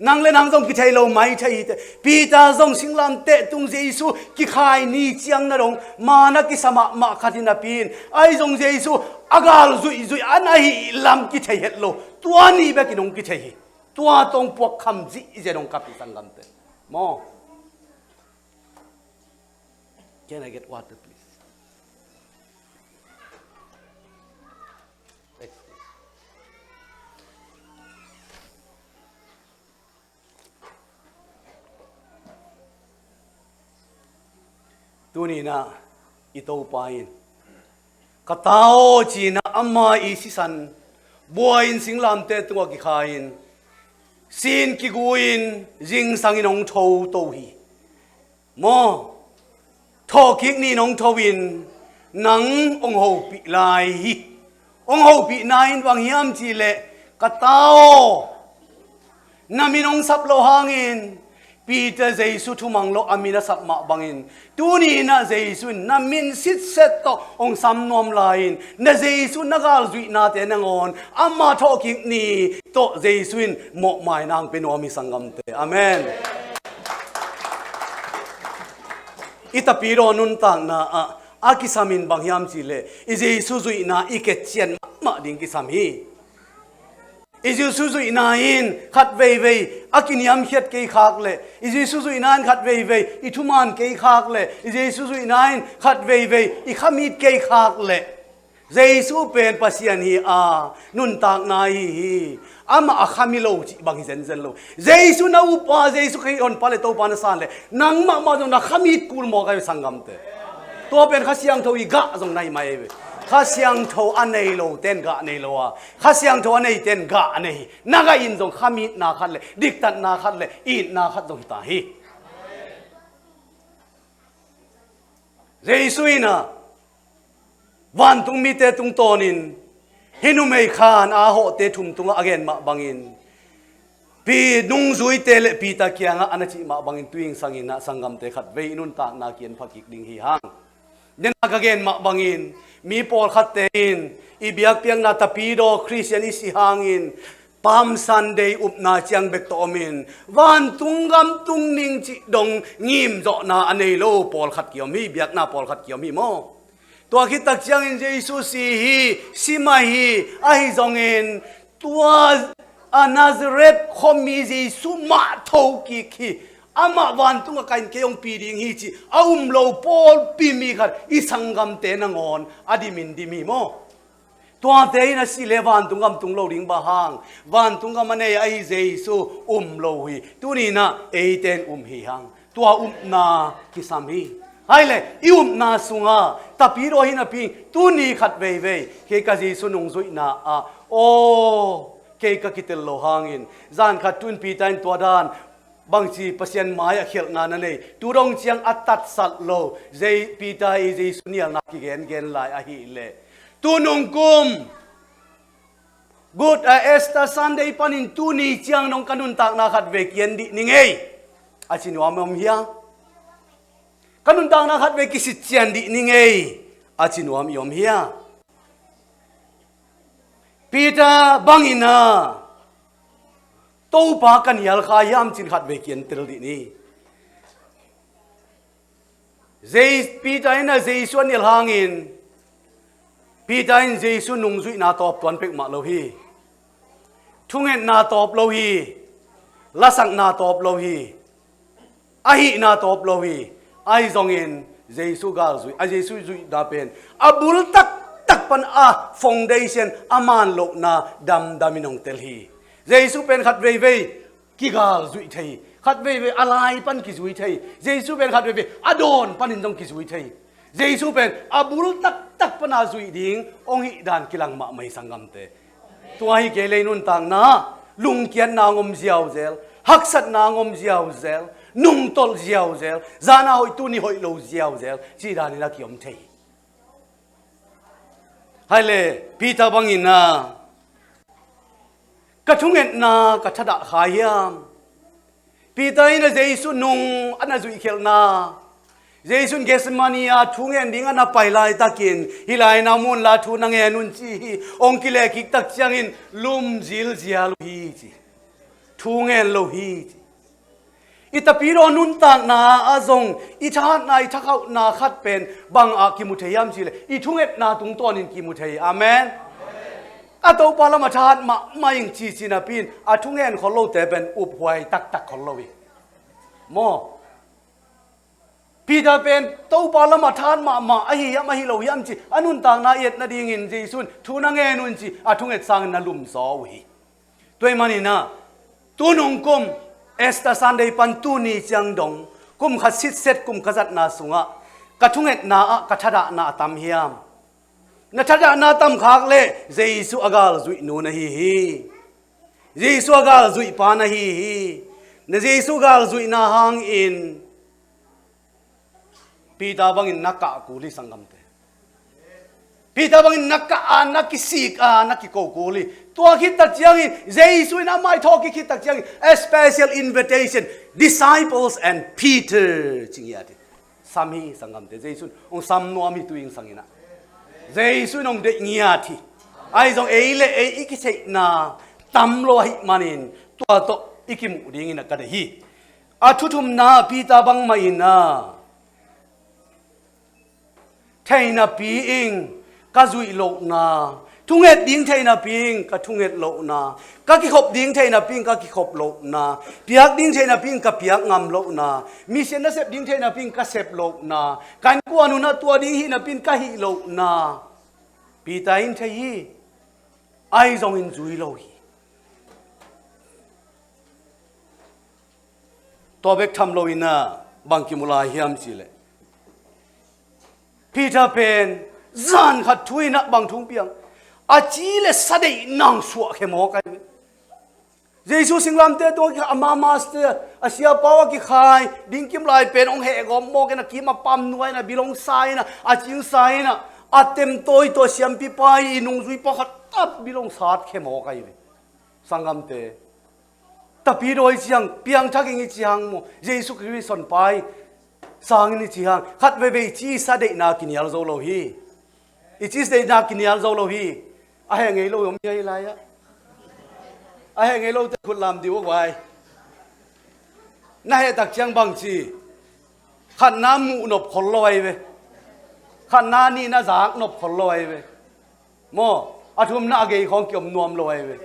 Nang le nang zong kithei lo mai thei hi teh. Peter zong singlamteh tung Jesu kikhai ni ciang na dong manna kisa mahmah khat hi napi-in ahi zong Jesu a gal zuihzuih a na hih lam kithei het lo. Tua ni bekin hong kithei hi. Tua tawh hong puak kham zihziah dong kap hi sanggamte maw. Can I get water, please? Thanks, please. Tuni-in ah i Topa in, "Ka ta aw," ci-in ah ama i sisan bua-in singlamteh tungah kikhai-in, sin kigu-in, zingsangin hong thoto hi. Maw, thawhkik ni-in hong tho-in nang hong hopih lai hi. Hong hopihna in bang hiam cihleh, "Ka ta aw, na min hong sap loh hangin Peter Jesu thumang lo a min a sap mah bangin, tuni-in ah Jesu in na min sitset tawh hong sam nuam lai-in, na Jesu na galzuihnate nangawn ama thawhkik ni tawh Jesu in mawhmaina hong pia nuam hi sanggamte." Amen. I tapidaw nuntakna ah a kisam in bang hiam cihleh, i Jesu zuihna i ketcian mahmah ding kisam hi. I Jesu zuihna in khat veivei a kiniamkhiat kei khak leh, i Jesu zuihna in khat veivei i thuman kei khak leh, i Jesu zuihna in khat veivei i khamit kei khak leh, Jesu pen Pasian hi a, nuntakna ahi hi. Amah a khami lo cih bang hi zenzen lo. Jesu na upa, Jesu Khrih honpa le Topa na san leh, nang mahmah zong na khamit kul mawk ahi ve sanggamte. Tua pen Kha Siangtho i gah zong na hi mai ahi ve. Kha Siangtho a nei lote in gah nei lo a, Kha Siangtho a neite in gah a nei hi. Na gah in zong khamitna khat le, diktatna khat le, itna khat zong hi ta hi. Jesu in a, vantung mite tungtawnin hih numei khan a hawhte thum tungah a gen mah bangin, Pi nungzuite le Peter kiangah a na cih mah bangin, tu-in sangin a sanggamte khatvei i nuntakna kian pha kik ding hi hang. Dena ka gen mah bangin, mi pawlkhatte in i biakpiakna tapidaw Khristian i si hangin, Palm Sunday upna ciang bek tawh omin, vantung gam tung ning cih dong ngimzawhna a nei lo pawlkhat kiom hi, biakna pawlkhat kiom hi maw. Tua khit tak ciangin Jesu si hi, si mah hi, ahi zongin tua a Nazareth khuami Jesu mah tho kik hi. Amah vantung a kahin kei hong pi ding hi cih a um lo pawlpi mi khat i sanggamte nangawn a dimin dim hi maw. Tuate in a si le vantung gam tung lo ding bang hang, vantung gam a nei ahi Jesu um lo hi. Tuni-in a eite in um hi hang. Tua upna kisam hi. Hai le, i upna sungah tapidaw hi napi-in, tuni khat veivei kei ka Jesu nungzuihna ah, aw, kei ka kitel lo hangin, zan khat tu-in Peter in tua dan bangci Pasian mai-ah khialhna na nei, tu dong ciang a tatsat lo, Jei-, Peter i Jesu nialna kigengen lai ahih leh, tu nung kum Good, a, Easter Sunday panin tuni ciang dong ka nuntakna khatvei kian dih ning ei, a ci nuam i om hia? Ka nuntakna khatvei kisitcian dih ning ei, a ci nuam i om hia? Peter bangin a, Topa ka nial kha hiam ci-in khatvei kian tel dih ni. Jei-, Peter in a Jesu a nial hangin, Peter in Jesu nungzuihna tawp tuan pek mah lo hi. Thungetna tawp lo hi. Lasakna tawp lo hi. Ahihna tawp lo hi. Ahi zongin Jesu galzui, a Jesu zuihna pen a bul taktak pan a foundation a man lohna damdamin hong tel hi. Jesu pen khat veivei kigal zuih thei, khat veivei a lai pan kizui thei. Jesu pen khat veivei a dawn panin zong kizui thei. Jesu pen a bul taktak pana zuih ding hong hih dan kilang mahmah hi sanggamte. Tua hi kei lei nuntakna, lungkiatna hong om ziauzel, haksatna hong om ziauzel, nungtolh ziauzel, zana hoih tuni hoih lo ziauzel, cih danin a kiom thei. Hai le, Peter bangin a, Ka thungetna ka thadah kha hiam? Peter in a Jesu nung a na zuihkhelhna, Jesu in Gethsemane ah thungen ding a na pai laitakin, hih lai na mun la thu na ngen un ci hi. Hong kilehkik tak ciangin lum zilzial uh hi ci. Thungen lo hi ci. I tapidaw nuntakna ah zong i thahatna, i thakhauhna khat pen bang ah kimu thei hiam cihleh, i thungetna tungtawnin kimu thei. Amen. A Topa lamah thahat mahmah ing cici napi in a thungen khol lote pen uphuai taktak khol lo hi. Maw? Peter pen Topa lamah thahat mahmah ahi hiam, ahi lo hiam ci a nuntakna i et nadingin Jesu in thu na ngen un ci a thunget sangin na lumzaw uh hi. Tua ahih manin ah, tu nung kum Easter Sunday pan tuni ciang dong, kum khat sitset kum ka zatna sungah ka thungetna ah ka thadahna a tam hiam? Na thadahna tam khak leh Jesu a galzuihnu na hi hi. Jesu a galzuihpa na hi hi. Na Jesu galzuihna hangin Peter bangin na kah kul hi, sanggamte. Peter bangin na kah a, na kisik a, na kiko kul hi. Tua khit tak ciangin, Jesu in amah i thawhkik khit tak ciangin, a special invitation, disciples and Peter ci ngiat hi. Sam hi, sanggamte, Jesu in hong sam nuam hi tu-in sangin ah. Jesu in hong deih ngiat hi. Ahi zong ei le ei i kitheihna tam lo ahih manin tua tawh i kimuh dingin ah ka deih hi. A thuthumna Peter bangmah in ah, thei napi in ka zuih lohna, thunget ding thei napi in ka thunget lohna, ka kikhop ding thei napi in ka kikhop lohna, piak ding thei napi in ka piak ngam lohna, mission na sep ding thei napi in ka sep lohna, ka innkuan un ah tua ding hih napi in ka hih lohna, Peter in thei hi. Ahi zongin zui lo hi. Tua bek tham loin ah bang kimu lai hiam cihleh, Peter pen zan khat thu in ah bang thu hong piang? A ci le sa deih nang suah khe mawk ahi ve. Jesu singlamteh tungah kikha, ama master, a siapa uh a kikhai dingkim lai pen hong hehgawp mawk in ah, kim a pam nuai in ah, bil hong sa in ah, a cing sa in ah, a temtawi tawh siampipa i nungzuipa khat tap bil hong sat khe mawk ahi ve. Sanggamte, tapidaw i cih hang, piangthak ing i cih hang maw, Jesu Khrih sonpa i sang in i cih hang, khat veivei i ci i sa deihna kinial zo lo hi. I ci i sa deihna kinial zo lo hi. A heh ngei lo i om hi a, hih lai-ah. A heh ngei lote khut lam dih uh a guai. Na heh tak ciang bangci, khatna muh nop khol lo ahi ve. Khatna nihna zak nop khol lo ahi ve. Maw, a thumna a gei khawng kiom nuam lo ahi ve.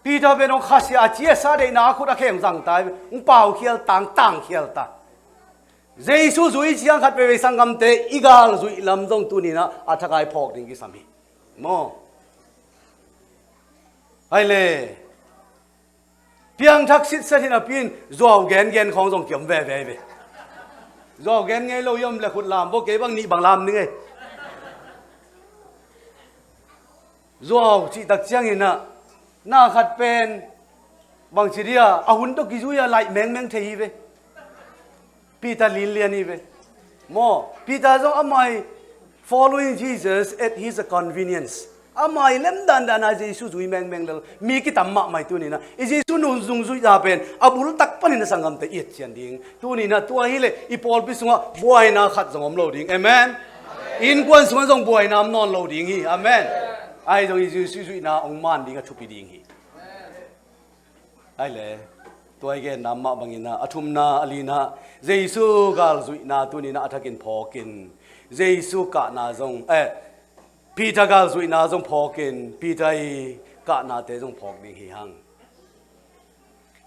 Peter pen hong khasia a, ci a sa deihna a khut a kheng zang ta ahi ve. Hong paukhial ta, hong tangkhial ta. Jesu zui ciang khat veivei sanggamte i galzuih lam zong tuni-in ah a thakai phawk ding kisam hi. Maw? Ai le. Piangthak sitset hi napi in zuau gengen khawng zong kiom veve ve. Zuau gen ngei lo i om le khut lam bo, kei bang nih bang lam ning ei. Zuau cih tak ciangin ah, na khat pen bangci dia, a hun tawh kizui a laih mengmeng thei hi ve. Peter linlian hi ve. Maw, Peter zong amah i following Jesus at his convenience. Amah i lem dandan a Jesu zui mengmeng lel. Mi kitam mahmah i tuni-in ah, i Jesu nung zung zuihna pen a bultak panin a sanggamte i et cian ding. Tuni-in ah tua hileh i pawlpi sungah buaina khat zong om lo ding. Amen. Innkuan sungah zong buaina om nawn lo ding hi. Amen. Ahi zong i Jesu zuihna hong man ding a thupi ding hi. Ai le, tua i genna mah bangin ah, a thumna, a lina, Jesu galzuihna tuni-in ah a thakin phawkin, Jesu kahna zong, eh, Peter galzuihna zong phawkin, Peter i kahnate zong phawk ding hi hang.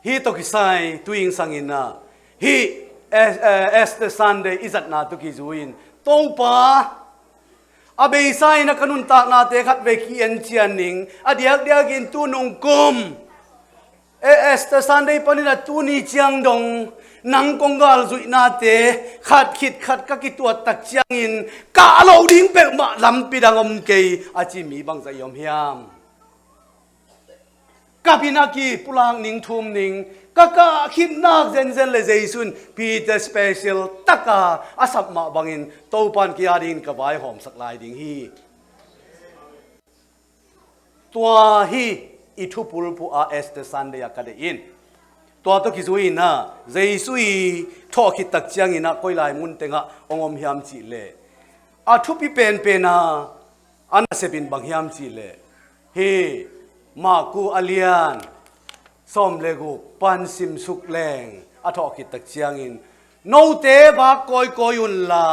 Hih tawh kisai, tu-in sangin ah, hih, eh, eh, Easter Sunday i zatna tawh kizui-in, Topa, a beisa in ah ka nuntaknate khat vei ki-en cian ning, a diakdiakin tu nung kum, eh, Easter Sunday panin ah tuni ciang dong, nang kong galzuihnate khat khit khat ka kituat tak ciangin, kah lo ding peuhmah lampi dang om kei, a ci mi bangzah i om hiam? Kap in a kipulak ning, thum ning, ka kah khit nak zenzen le Jesu in Peter special taka a sap mah bangin Topa in kei a dingin ka vaihawmsak lai ding hi. Tua hi i thupulphu a Easter Sunday a ka deih in. Tua tawh kizui in ah Jesu i thawh khit tak ciangin ah koi lai mun tengah hong om hiam cih leh, a thupi penpen a a nasep in bang hiam cih leh, hi Marku a lian sawm le guk pan simsuk leng a thawh khit tak ciangin, note vak kawikawi unla,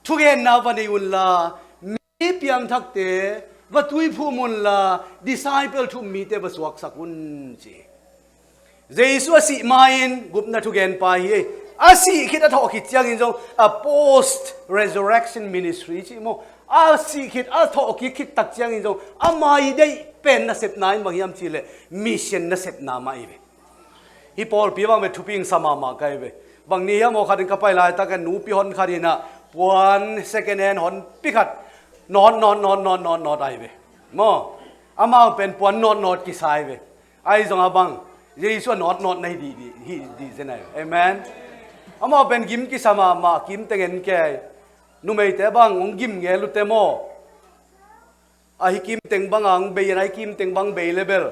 thugenna va nei unla, mi piangthakte va tuiphum unla, disciple thu-um mite va suaksak un, ci. Jesu a sih ma-in gupna thugenpa hi. A sih khit a thawh khit ciangin zong a post resurrection ministry ci maw, a sih khit a thawh khit khit tak ciangin zong ama i deih pen nasepna in bang hiam cih leh mission nasepna mah hi ve. Hih pawlpi bang ve thupi ing sa mahmah ka hi ve. Bang ni hiam aw khat in ka pai laitak a nupi hon khat in ah puan second hand honpi khat nawt nawt nawt nawt nawt nawt ahi ve. Maw, amau pen puan nawt nawt kisa hi ve. Ahi zongah bang, Jesu a nawt nawt na hi dih dih hi dih zen ahi ve. Amen. Amau pen gim kisa mahmah, kim teng en kei. Numeite bang hong gim ngel uh te maw. Ahi kim teng bang a hong bei in, ahi kim teng bang bei le bel,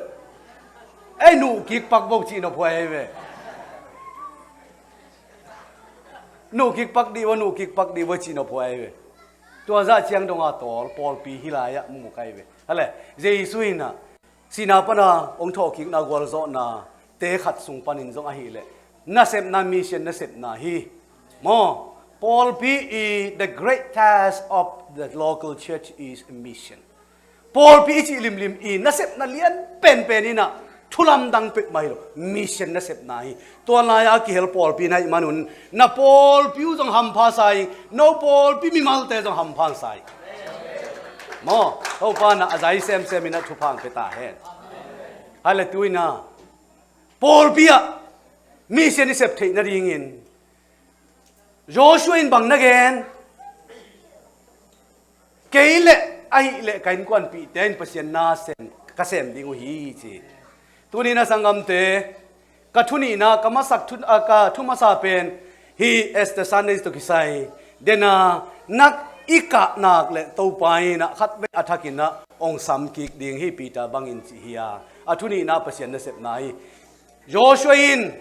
ei nuh kik pak vo cih nop huai ahi ve. Nuh kik pak dih vo, nuh kik pak dih vo cih nop huai ahi ve. Tua zah ciang dong a tawl pawlpi hih lai-ah mu ka hi ve. Hale, Jesu in ah sihna pana hong thawhkikna gualzawhnate khat sung panin zong ahih leh nasepna, mission nasepna hi. Maw, pawlpi i, the great task of the local church is mission. Pawlpi i cih limlim i nasepna lian penpen in ah thu lamdang peuhmah hi lo, mission nasepna hi. Tua lai-a a kihel pawlpi na hih manun na pawlpi uh zong hampha sa ing, no pawlpi mimalte zong hampha sa ing. Maw, Topa in ah a zai semsem in ah thupha hong pia ta hen. Hale, tu in ah pawlpi ah mission i sep theih nadingin Joshua in bang na gen? Kei le, ahih leh ka innkuanpihte in Pasian na sem, ka sem ding uh hi, ci. Tuni-in ah sanggamte, ka thu nihna, ka masak thu, a, ka thu masa pen hih Easter Sunday tawh kisai den a, nak i kah nak leh Topa in ah khatvei a thakin ah hong sam kik ding hi, Peter bangin ci hi a. A thu nihna Pasian nasepna hi. Joshua in,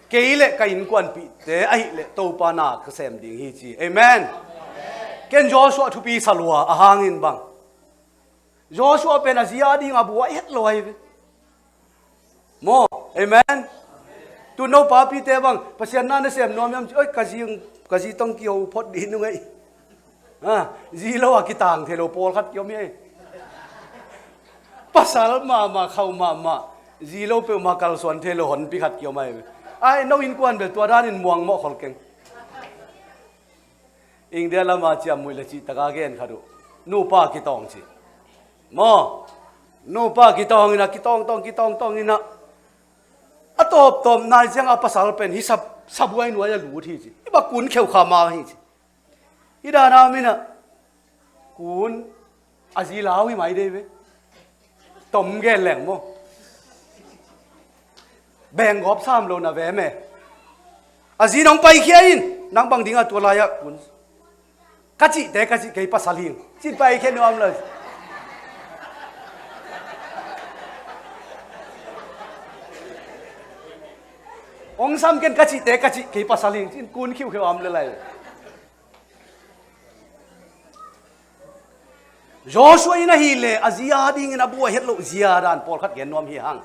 kei le ka innkuanpihte ahih leh Topa na ka sem ding hi, ci. Amen. Ken Joshua thupi sa lua, a hangin bang, Joshua pen a zi a ding a buai het lo ahi ve. Maw, amen. Tu no papite bang, Pasian na na sem nuam hiam ci, oi, ka zi, ka zi tawh kiho phot dih nung ei. Ha, zi lo a kitang thei lo pawlkhat kiom hi. Pasal mahmah, khauh mahmah, zi lo peuhmah kalsuan thei lo honpi khat kiom ahi ve. Ai, no innkuan bel tua danin muang mawh khol keng. India lama ciammuih le cih taka gen khat uh. Nupa kitawng ci. Maw, nupa kitawng in ah, kitawng tawng, kitawng tawng in ah, a tawptawp nai ciang a pasal pen hih sab-, sabuai nuai a lut hi ci. Hih bang kun kheukham a hi ci. Hih dan a om in ah, kun a zi lau hi mai dei ve. Tom gen leng maw. Beng gawp sam lo na ve me. A zi nong paikhia in, nang bang ding a tua lai-ah kun. Ka cihte ka cih kei pasal hing. Cin paikhia nuam lo. Ong sam ken ka cihte ka cih kei pasal hing. Cin kun khiukheu am le lai. Joshua in ahih leh a zi a dingin a buai het loh zi a dan pawlkhat gen nuam hi hang.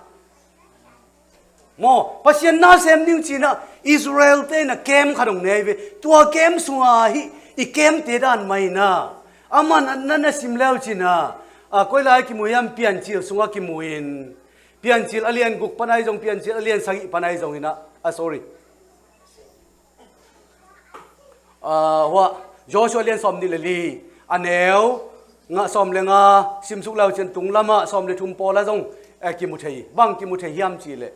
Maw, Pasian na sem ding ci-in ah Israel-te in ah camp khat hong nei ve. Tua camp sungah hih i camp-te dan mah in ah, aman na, na sim leu ci-in ah, a, koi lai kimu hiam, Piancil sungah kimu in, Piancil a lian guk pan ahi zong, Piancil a lian sagih pan ahi zong in ah, a, sorry. Ah, hua, Joshua lian sawm nih le li, a neu nga, sawm le nga, simsuk leu cin tung lamah sawm le thum pawl ah zong, eh, kimu thei, bang kimu thei hiam cih leh,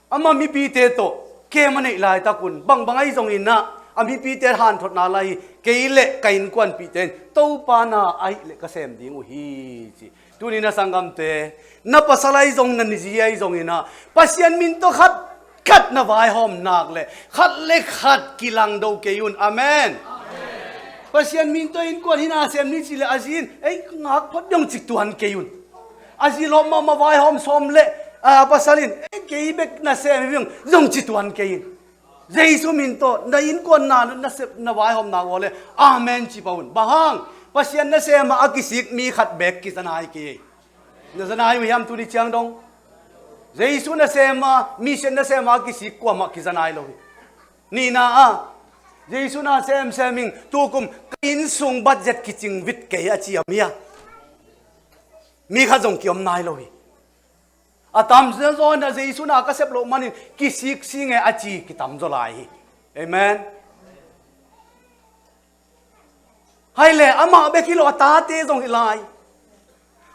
ama mipite tawh camp a neih laitak un, bangbang ahi zongin ah, a mipite hanthotna lai hi, kei le ka innkuanpihte in Topa na ahih leh ka sem ding uh hi, ci. Tuni-in ah sanggamte, na pasal ahi zong, na zi ahi zongin ah, Pasian min tawh khatkhat na vaihawm nak leh khat le khat kilangdo kei un. Amen. Pasian min tawh innkuan hi na sem ni ci leh a zi in, ei, ngak phot dong ci tuan kei un. A zi lawm mahmah vaihawm sawm leh a pasal in, ei, kei bek na sem hi ung zong ci tuan kei in. Jesu min tawh na innkuan na, na sep, na vaihawm na uh leh amen ci pah un. Bang hang? Pasian nasem a kisik mi khat bek kiza nai kei. Na za nai uh hiam tuni ciang dong? Jesu nasem a, mission nasem a kisik kuamah kiza nai lo hi. Nihna ah, Jesu na semsem ing, tukum ka inn sung budget kicing vit kei a ci a mi a, mi khat zong kiom nai lo hi. A tam zaw in a Jesu na ka sep loh manin kisik sing e a ci kitam zaw lai hi. Amen. Hai le, amah bek hi lo, a tate zong hi lai.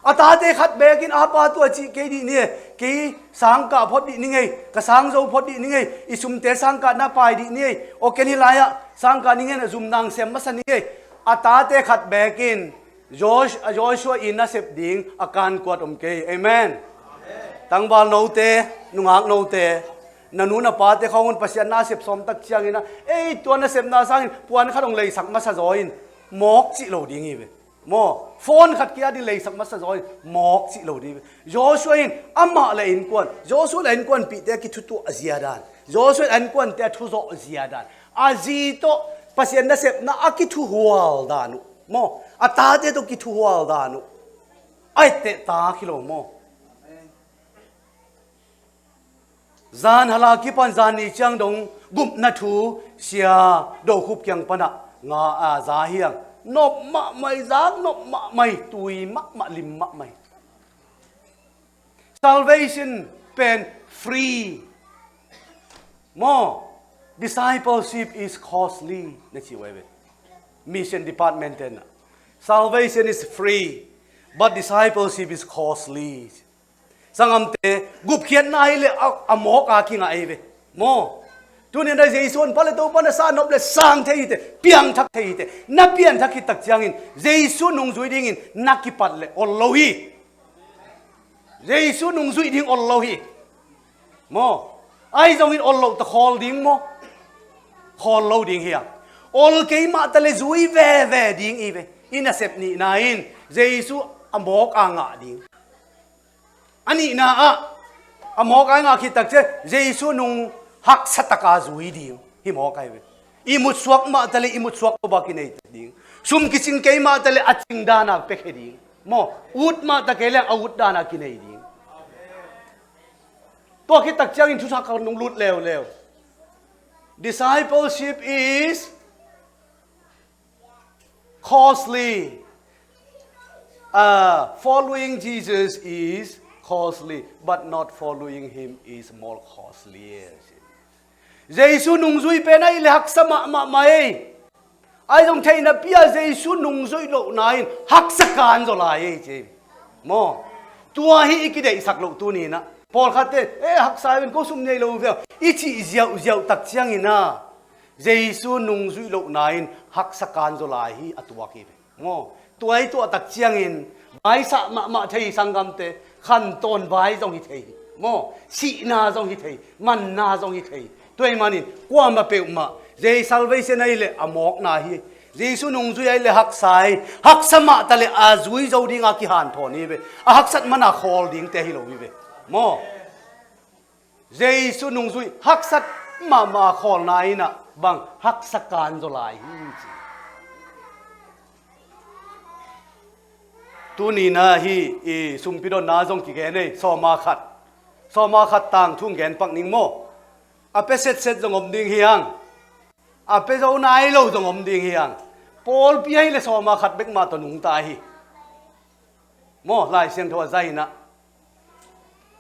A tate khat bekin a pa tua cih kei dih ni e, kei sangkah phot dih ni ngei, ka sangzo phot dih ni ngei, i sumte sangkah na pai dih ni ei, aw ken hi lai-ah sangkah ni ngei, na zum nang sem masa ni ngei. A tate khat bekin Josh-, Joshua in na sep ding a kankuat om kei. Amen. Tangval note, nungak note, na nu na pate khawng un Pasian na sep sawm tak ciangin a, ei, tua na sepna sangin puan khat hong leisak masa zaw in mawk cih lo ding hi ve. Maw, phone khat kia ding leisak masa zaw in mawk cih lo ding hi ve. Joshua in amah le innkuan, Joshua le innkuanpihte a kithutuah zia dan, Joshua le innkuante a thuzawh zia dan, a zi tawh Pasian nasepna a kithuhual dan uh. Maw, a tate tawh kithuhual dan uh. A etteh tak hi lo maw. Zan hala kipan zan ni ciang dong gupna thu sia Do Khup kiang panah nga a za hiang. Nop mahmah hi, zak nop mahmah hi, tui mahmah, lim mahmah hi. Salvation pen free. Maw, discipleship is costly. Na ci uh a hi ve. Mission department te na. Salvation is free, but discipleship is costly. Sanggamte, gupkhiatna hi le a, a mawk a kingah a hi ve. Maw. Tuni na Jesu hong pale to pana sa nop le sang thei hi te, piangthak thei hi te. Na pianthak khit tak ciangin Jesu nungzui dingin na kipat le ol lo hi. Jesu nungzuih ding ol lo hi. Maw. Ahi zongin ol loh ta khawl ding maw? Khawl lo ding hi a. Ol kei mah ta le zui veve ding hi ve. I nasep nihna in Jesu a mawk a ngah ding. A nihna ah a mawk a ngah khit tak ciang Jesu nung haksa taka zui ding hi mawk a hi ve. I mutsuak mah ta le i mutsuak lo bang kinei ta ding. Sum kicing kei mah ta le a cing dana pekhe ding. Maw, ut mah ta kei leng a ut dana kinei ding. Tua khit tak ciangin thuthak khat nung lut leuleu. Discipleship is costly. Uh, following Jesus is costly, but not following him is more costly. Jesu nungzui pen a hi le haksa mahmah mah ei. Ahi zong theihna pi-a Jesu nungzuih lohna in haksa kan zaw lai ei ci. Maw. Tua hi i kideihsak loh tuni-in ah. Pawlkhatte, eh, haksa hi ven, ko sum nei lo ve. I cih ziauziau tak ciangin ah Jesu nungzuih lohna in haksa kan zaw lai hi a tuak hi ve. Maw, tua i tuah tak ciangin vaisah mahmah thei hi sanggamte, khantawn vai zong hi thei hi. Maw, sihna zong hi thei, manna zong hi thei. Tua ahih manin kuamah peuhmah Jesu salvation ahih leh a mawkna hi. Jesu nungzui ahih leh haksa hi. Haksa mah ta leh a zui zo dinga kihanthawn hi ve. A haksat mana khawl dingte hi lo hi ve. Maw. Jesu nungzui haksat mahmah a khawlna in ah bang haksa kan zaw lai hi ci. Tuni-in ah hih i sumpi dotna zong kigen ei, sawma khat. Sawma khat tangthu gen pak ning maw. A pia setset zong om ding hi hang. A pia zo nai lo zong om ding hi hang. Pawlpi ahih leh sawma khat bek mah tawh nungta hi. Maw, Lai Siangtho a zai-in ah.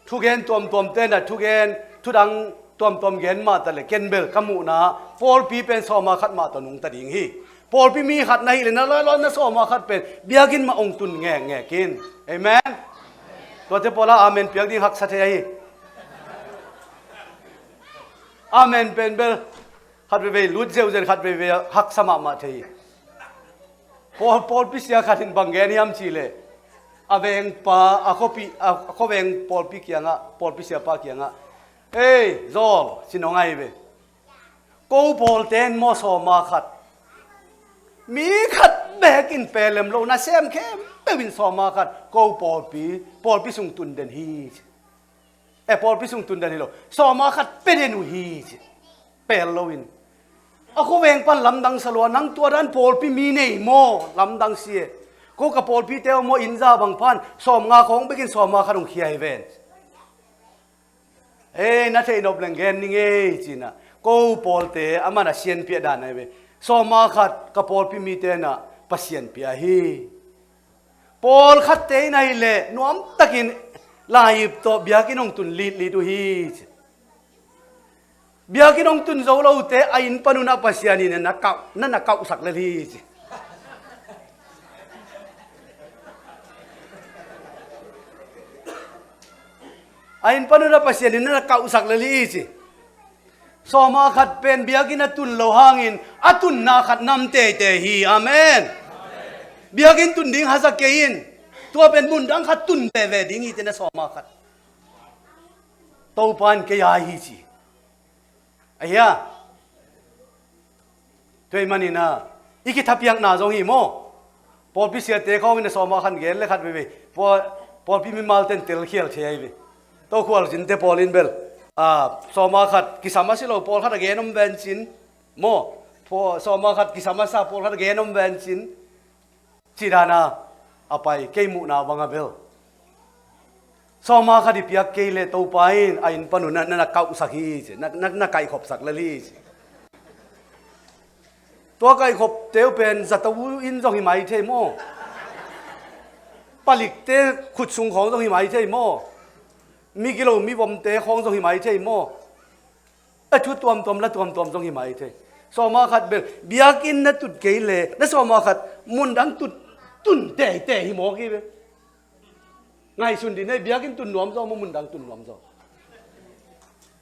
Thugen tuamtuamte in ah, thugen, thudang tuamtuam gen mah ta leh, ken bel ka muhna, pawlpi pen sawma khat mah tawh nungta ding hi. Pawlpi mi khat na hih leh na lawilawi na sawma khat pen biakinn mah hong tun ngekngek in. Amen. Tuate pawl ah amen piak ding haksa thei ahi. Amen pen bel khat veivei lut zeuzen, khat veivei haksa mahmah thei hi. Pawl, pawlpi sia khat in bang gen hiam cih leh, a vengpa, a khuapi, a khuaveng pawlpi kiangah, pawlpi siapa kiangah, "Ei, Zawl," ci-in hong ngai ve. "Ko pawlte in maw sawma khat Mi khat bekin pelem lo, nasem khempeuh in sawma khat ko pawlpi, pawlpi sung tun den hi ci. E, pawlpi sung tun den hi lo, sawma khat pe den uh hi ci. Pel loin a khuaveng pan lamdang sa lua, nang tua dan pawlpi mi nei maw, lamdang si e. Ko ka pawlpite aw maw, inn za bang pan sawmnga khawng bekin sawma khat hong khia hi ven. Ei, na theih nop leng gen ning ei, ci-in ah ko pawlte a man a sianpiah dan ahi ve. Sawma khat ka pawlpi mite in ah Pasian pia hi. Pawlkhatte in ahih leh nuamtakin laihip tawh biakinn hong tun litlit uh hi, ci. Biakinn hong tun zo lote a inn pan un ah Pasian in na kauh, na na kauhsak lel hi, ci. A inn pan un ah Pasian in na na kauhsak lel hi, ci. Sawma khat pen biakinn a tun lo hangin a tunna khat nam teitei hi. Amen. Biakinn tun ding haza kei in, tua pen mun dang khat tun veve ding hi, ci-in ah sawma khat. Topa in kei a hi, ci. Ahi a. Tua ahih manin ah i kithapiakna zong hi maw. Pawlpi siate khawng in ah sawma khat gen le khat veivei. Pawl, pawlpi mimalte in telkhial thei ahi ve. Tokhual zinte pawl in bel, a, sawma khat kisam a si lo, pawlkhat a gen om ven cin maw. Paw-, sawma khat kisam a sa, pawlkhat a gen om ven cin. Cih dan a a pai, kei muhna bang a bel. Sawma khat i piak kei leh Topa in a inn pan un na, na, na kauhsak hi, ci. Na, na, na kaihkhopsak lel hi, ci. Tua kaihkhopte uh pen zato in zong hi mai thei maw. Palikte khut sung khawng zong hi mai thei maw. Mi gilo, mi vomte khawng zong hi mai thei maw. A thu tuamtuam, la tuamtuam zong hi mai thei. Sawma khat bel, biakinn na tut kei leh, na sawma khat mun dang tut, tun teitei hi mawk hi ve. Ngaihsun dih ni, biakinn tun nuam zaw maw, mun dang tun nuam zaw.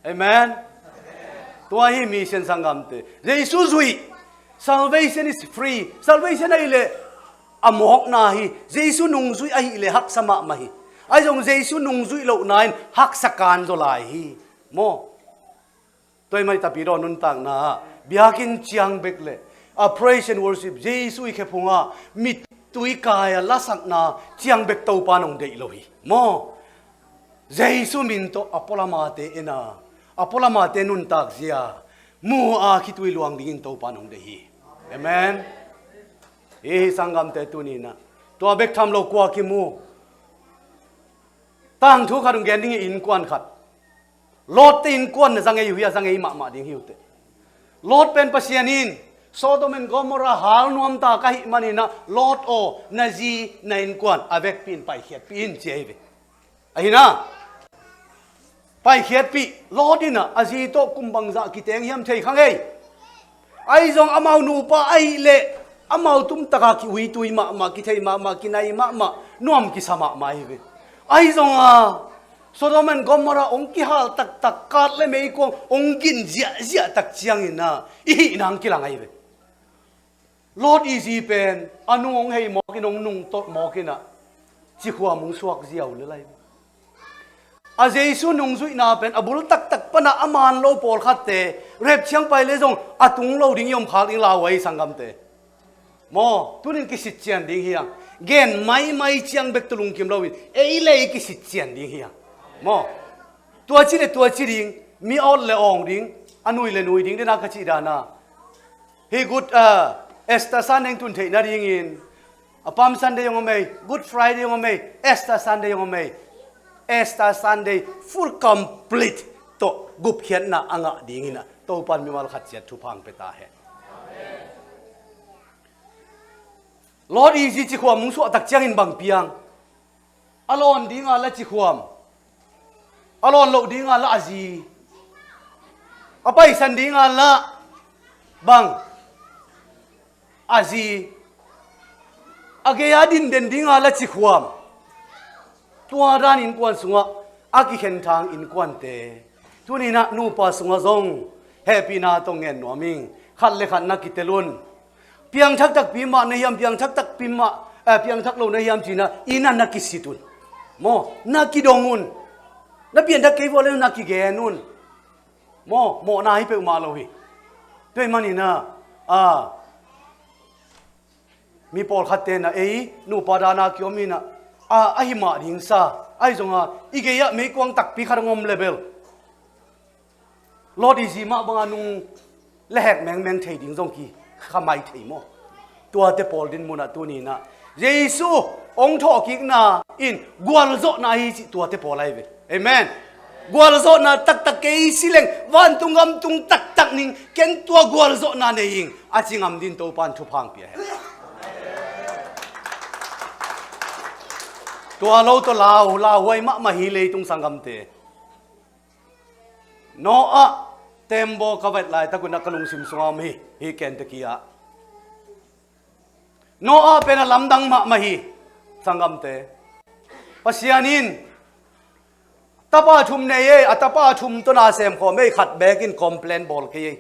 Amen. Tua hi mi Pasian sanggamte. Jesu zuih. Salvation is free. Salvation ahih leh a mawkna hi. Jesu nungzuih ahih leh haksa mahmah hi. Ahi zong Jesu nungzuih lohna in haksa kan zaw lai hi. Maw. Tua ahih manin Tapidaw nuntakna ah biakinn ciang bek leh a praise and worship, Jesu i khephung ah mittui kai a lasakna ciang bek Topa in hong deih lo hi. Maw. Jesu min tawh a pualamate en a, a pualamate nuntak zia mu a khitui luang dingin Topa in hong deih hi. Amen. Hi hi sanggamte, tuni-in ah tua bek tham lo kua kimu. Tangthu khat hong gen ding hi, innkuan khat. Lot te innkuan na za ngei uh hia? Za ngei mahmah ding hi uh teh. Lot pen Pasian in Sodom and Gomorrah hal nuam ta ka hih manin ah, Lot aw, na zi na innkuan a vekpi in paikhiatpih in, ci ahi ve. Ahi na, paikhiatpih. Lot in ah a zi tawh kum bangzah kiteng hiam thei kha ngei. Ahi zong amau nupa ahih leh amau tumtaka ki-uitui mahmah, kithei mahmah, kinai mahmah, nuam kisa mahmah ahi ve. Ahi zong a Sodom and Gomorrah hong kihal taktak, kat le meikuang hong gin ziahziah tak ciangin ah i hih nang kilang ahi ve. Lot i zi pen a nung hong hei mawkin, hong nungtolh mawkin ah cikhuam hong suak ziau lel ahi ve. A Jesu nungzuihna pen a bul taktak pan ah a man lo pawlkhatte, rapture ciang pai leh zong a tung lo ding i om khak ding lau ahi sanggamte. Maw, tunin kisitcian ding hi hang. Gen maimai ciang bek tawh lungkim loin, ei le ei kisitcian ding hi hang. Maw. Tua ci le tua ci ding, mi awt le awng ding, a nui le nui ding, den a ka cih dan a. Hih Good, ah, Easter Sunday tun theih nadingin, a Palm Sunday zong om ei, Good Friday zong om ei, Easter Sunday zong om ei. Easter Sunday full complete tawh gupkhiatna a ngah dingin ah Topa in mimal khat ciat thupha hong pia ta hen. Lot i zi cikhuam hong suah tak ciangin bang piang? A lawn ding a la cikhuam, a lawn loh ding a la a zi, a paisan ding a la bang, a zi, a gei a dinden ding a la cikhuam. Tua dan innkuan sungah a kikhen thang innkuante, tuni-in ah nupa sungah zong hehpihna tawh ngen nuam ing. Khat le khat na kitel un. Piangthak takpi mah na hiam, piangthak takpi mah, eh, piangthak lo na hiam ci-in ah, inn ah na kisit un. Maw, na kidong un. Na pianthak kei vua le na kigen un. Maw, mawhna hi peuhmah lo hi. Tua ahih manin ah, ah, Mi pawlkhat tenah ei nupa dana kiom inah a, a hi mah ding sa. Ahi zonga i gei-ah meikuang takpi khat hong om le bel Lot i zi mah banga nung le hek mengmeng thei ding zong ki khamai thei maw? Tuate pawl din munah tuninah Jesu hong thawhkikna in gualzawhna hi cih tuate pawl ahi ve. Amen. Gualzawhna taktak kei si leng vantung gam tung taktak ning ken tua gualzawhna nei ing a ci ngam din Topan thupha hong pia hen. Tua lo tawh lau lauhuai mahmah hi leitung sanggamte. Noah tembaw ka vet laitak unah ka lungsim sungah om hi, hi Kentucky ah. Noah pen a lamdang mahmah hi, sanggamte. Pasian in tapa thum nei ei, a tapa thum tawh na semkhawm ei, khat beek in complain bawl kei ei.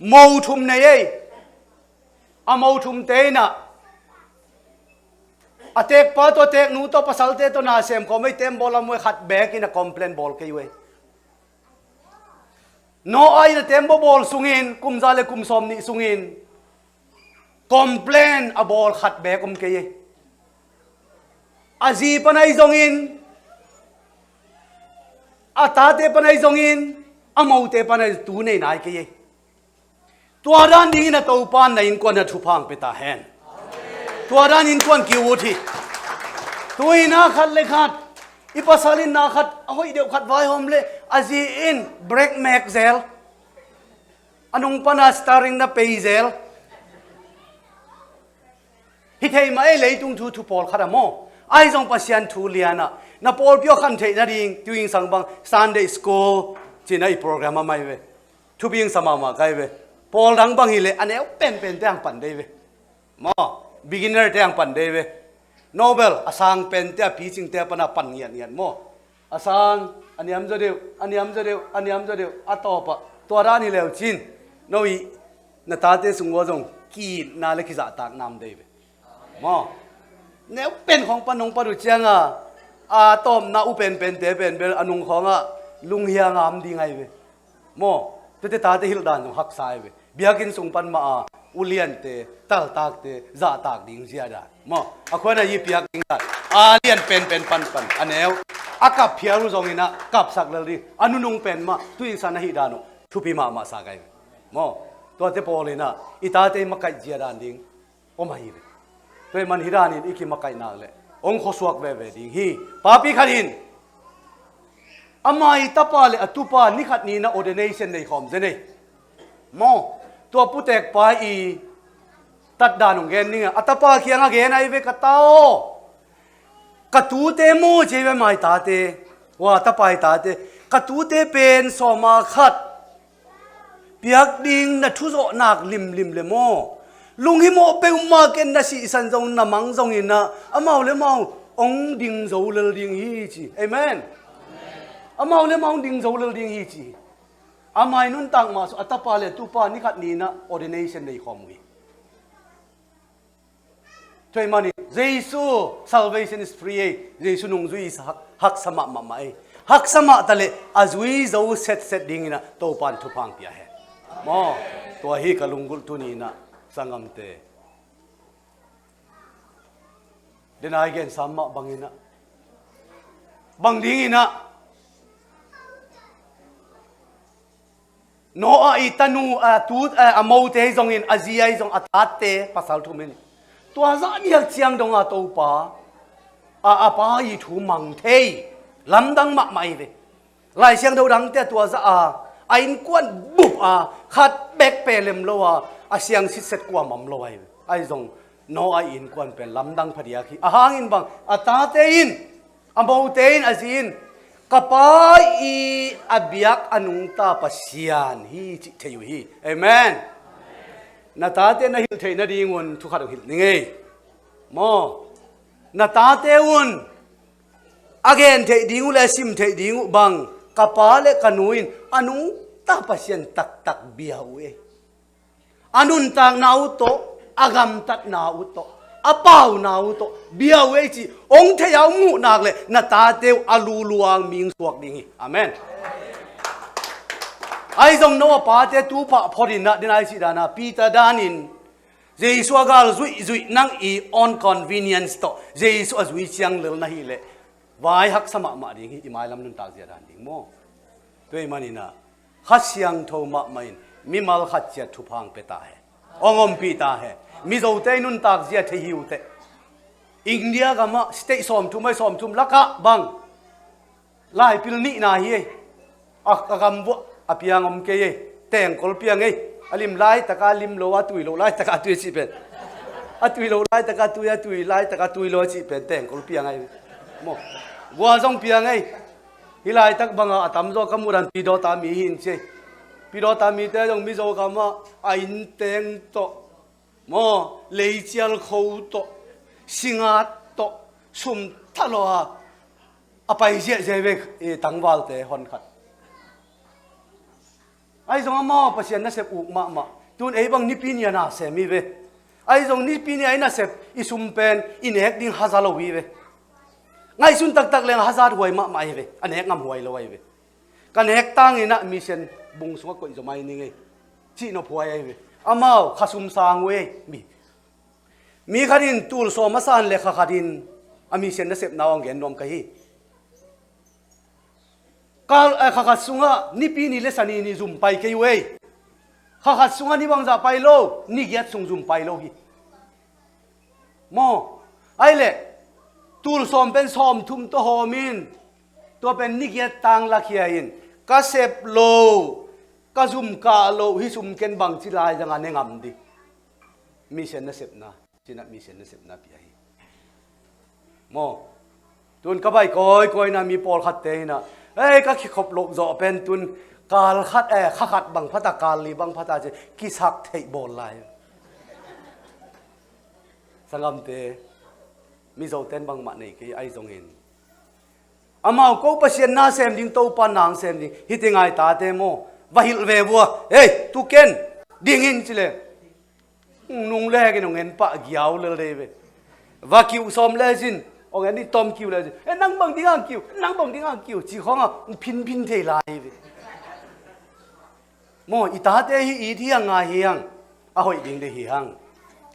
Mo thum nei ei. A mo thumte inah a tekpa tawh teknu tawh pasalte tawh na semkhawm ei, tembaw lam uh ei, khat beek in a complain bawl kei uh ei. Noah in a tembaw bawl sungin kum za le kum sawm nih sungin complain a bawl khat beek om kei ei. A zi pan ahi zongin, a tate pan ahi zongin, a mote pan ahi zong tu nei nai kei ei. Tua dan dingin a Topan na innkuan a thupha hong pia ta hen. Tua dan innkuan ki-ut hi. Tu-in a khat le khat, i pasal in na khat a hoih deuh khat vaihawm le a zi in break mek zel, a nung pana starring na pei zel. Hi thei mah ei leitung thu thu pawlkhat ah maw? Ahi zong Pasian thu lianah na pawlpi aw khan theih nading tuing sang bang Sunday school cina i program a mai ve. Thupi hong sa mahmah kai ve. Pawl dang bang hileh a neu penpente hong pan dei ve. Maw, beginner te hong pan dei ve. Nobel a sang pente a picingte a pana pan ngiatngiat maw? A sang, a niam zaw deuh, a niam zaw deuh, a niam zaw deuh, a tawpah tua dan hi leu cin. No i na tate sung ua zong ki-itna le kizahtakna om dei ve. Maw, neu pen khawng pan hong pan uh cianga a tawpna uh penpente pen bel a nung khawngah lunghianga om ding ahi ve. Maw, tete tate hilh dan zong haksa ahi ve. Biakinn sung pan mah a uliante, taltakte zahtak ding zia dan. Maw, a khuana yi piak ding dan a lian penpen panpan a neu a kap phial uh zonginah kapsak lel ding a nunung pen mah tuinsan ahi dan uh thupi mahmah sa kai ve. Maw, tuate pawl inah i tate i makaih zia dan ding om ahi ve. Tua ahih man hih danin i kimakaih nak leh hong khuasuak veve ding hi. Papi khat in ama i tapa le a tupa ni khat ni-in a ordination nei khawm zen ei. Maw, tua putekpa i tatdan hong gen ning a, a tapa kiangah gen ahi ve, ka ta aw. Ka tute maw ci ei ve, ama i tate. Ua, tapa i tate. Ka tute pen sawma khat piak ding na thuzawh nak limlim le maw, lunghimawh peuhmah ken na sihsan zong na mang zonginah amau le amau hong ding zo lel ding hi ci. Amen. Amau le amau hong ding zo lel ding hi ci. Ama i nuntak mah sung a tapa le tupa ni khat ni-in ah ordination nei khawm uh hi. Tua ahih manin Jesu, salvation is free ei. Jesu nungzui i sa hak, haksa mahmah mah ei. Haksa mah taleh a zui zo setset dingin ah Topan thupha hong pia hen. Maw, tua hi ka lunggulh tuni-in ah sanggamte. Denai gen sam mah bangin ah, bang dingin ah Noah i tanu, a tu, a mote ahi zongin, a zi ahi zong, a tate pasal thum in tua zah dial ciang donga Topa a, a pa i thu mang thei lamdang mahmah hi ve. Lai Siangtho dangte a tua zah a, a innkuan bup a, khat bek pelem lo a, a siang sitset kuamah om lo ahi ve. Ahi zong Noah i innkuan pen lamdang phadiak hi. A hangin bang, a tate in, a mote in, a zi in, ka pa i a biak a nungta Pasian hi cih thei uh hi. Amen. Na tate na hilh theih nadingun thu khat hong hilh ning ei. Maw, na tate un a gen theih ding uh le a sim theih ding uh bang, ka pa le ka nu in a nungta Pasian taktak bia uh ei. A nuntakna uh tawh, a gamtatna uh tawh, a pauna uh tawh bia uh ei cih hong theih a hong muh nak leh na tate uh a luluang ming suak ding hi. Amen. Ahi zong Noah pate tu pah phot in ah, denai cih dan a Peter danin Jesu a gal zuihzuih nang i own convenience tawh Jesu a zui ciang lel na hih leh vai haksa mahmah ding hi, i mailam nuntak zia dan ding maw? Tua ahih manin ah Kha Siangtho mahmah in mimal khat ciat thupha hong pia ta hen. Hong ompih ta hen. Mizote i nuntak zia thei hi uh teh. India gamah state sawmthum ai sawmthum lakah bang laipil nihna hi ei. A, a gam vuah a piang om kei ei. Tengkol piang ei. A lim laitaka lim lo a, tui lo laitaka tui a cih pen. A tui lo laitaka tui, a tui laitaka tui lo a cih pen tengkol piang ei. Maw. Gua zong piang ei. Hih laitak banga a tamzaw ka muh dan Pidawta mi hi in ci ei. Pidawta mite zong Mizo gamah a innteng tawh, maw, leicial kho tawh, singat tawh, sum thalawh a, a pai ziahziah ve, eh, tangvalte honkhat. Ahi zong amau Pasian nasep uk mahmah. Tun ei bang Nipi ni a nasem hi ve. Ahi zong Nipi ni a i nasep i sum pen i nek ding haza lo hi ve. Ngaihsun taktak leng hazat huai mahmah hi ve. A nek ngam huai lo ahi ve. Ka nek tangin ah mission bung sungah koih zaw mai ning ei. Cih nop huai ahi ve. Amau kha sum sang uh ei. Mi, mi khat in tul sawm a san le kha khat in a mission nasepna hong gen nuam ka hi. Kal, eh, kha khat sungah Nipi ni le Sani ni zum pai kei uh ei. Kha khat sungah ni bangzah pai lo, ni giat sung zum pai lo hi. Maw, ahih leh tul sawm pen sawmthum tawh hawm in, tua pen ni giat tang lakhia in, ka sep lo, ka zum kah lo, hih sum ken bangci lai zanga ne ngam ding. Mission nasepna, cinah mission nasepna pia hi. Maw, tun ka bai kawikawi na mi pawlkhatte inah, ei, ka kikhop loh zawh pen tun kal khat, eh, kha khat bang phata, kal li bang phata ci kisak theih bawl lai. Sanggamte, Mizoten bangmah nei kei ahi zongin, amau ko Pasian na sem ding, Topa nang sem ding, hih teng a i tate maw, va hilh ve vua, ei, tu ken, ding in ci le. Nung le ken hong en pah giau lel dei ve. Va kiuh sawm le cin, hong en i tom kiu le cin, eh, nang bang ding a kiu, nang bang ding a kiu, ci khawngah hong phinphin thei lai ve. Maw, i tate hi it hi hang, ngai hi hang, a hoih ding dei hi hang.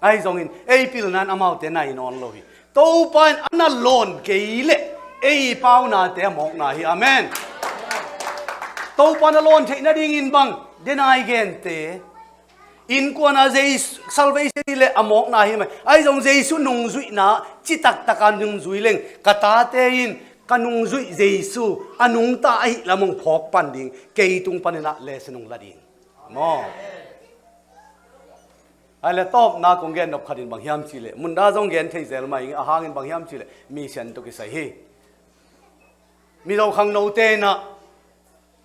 Ahi zongin ei pilna in amaute nai nawn lo hi. Topa in a na lawn kei leh ei paunate a mawkna hi. Amen. Topa na lawn theih nadingin bang, denai gente, innkuana Jesu, salvation hi leh a mawkna hi mai. Ahi zong Jesu nungzuihna citak taka nungzui leng, ka tate in ka nungzuih Jesu a nungta ahih lam hong phawk pan ding, kei tung paninah lesson hong la ding. Maw? Ahih leh tawpna kong gen nop khatin bang hiam cihleh, munda zong gen thei zel mah ing, a hangin bang hiam cihleh mission tawh kisai hi. Mizo khangnote inah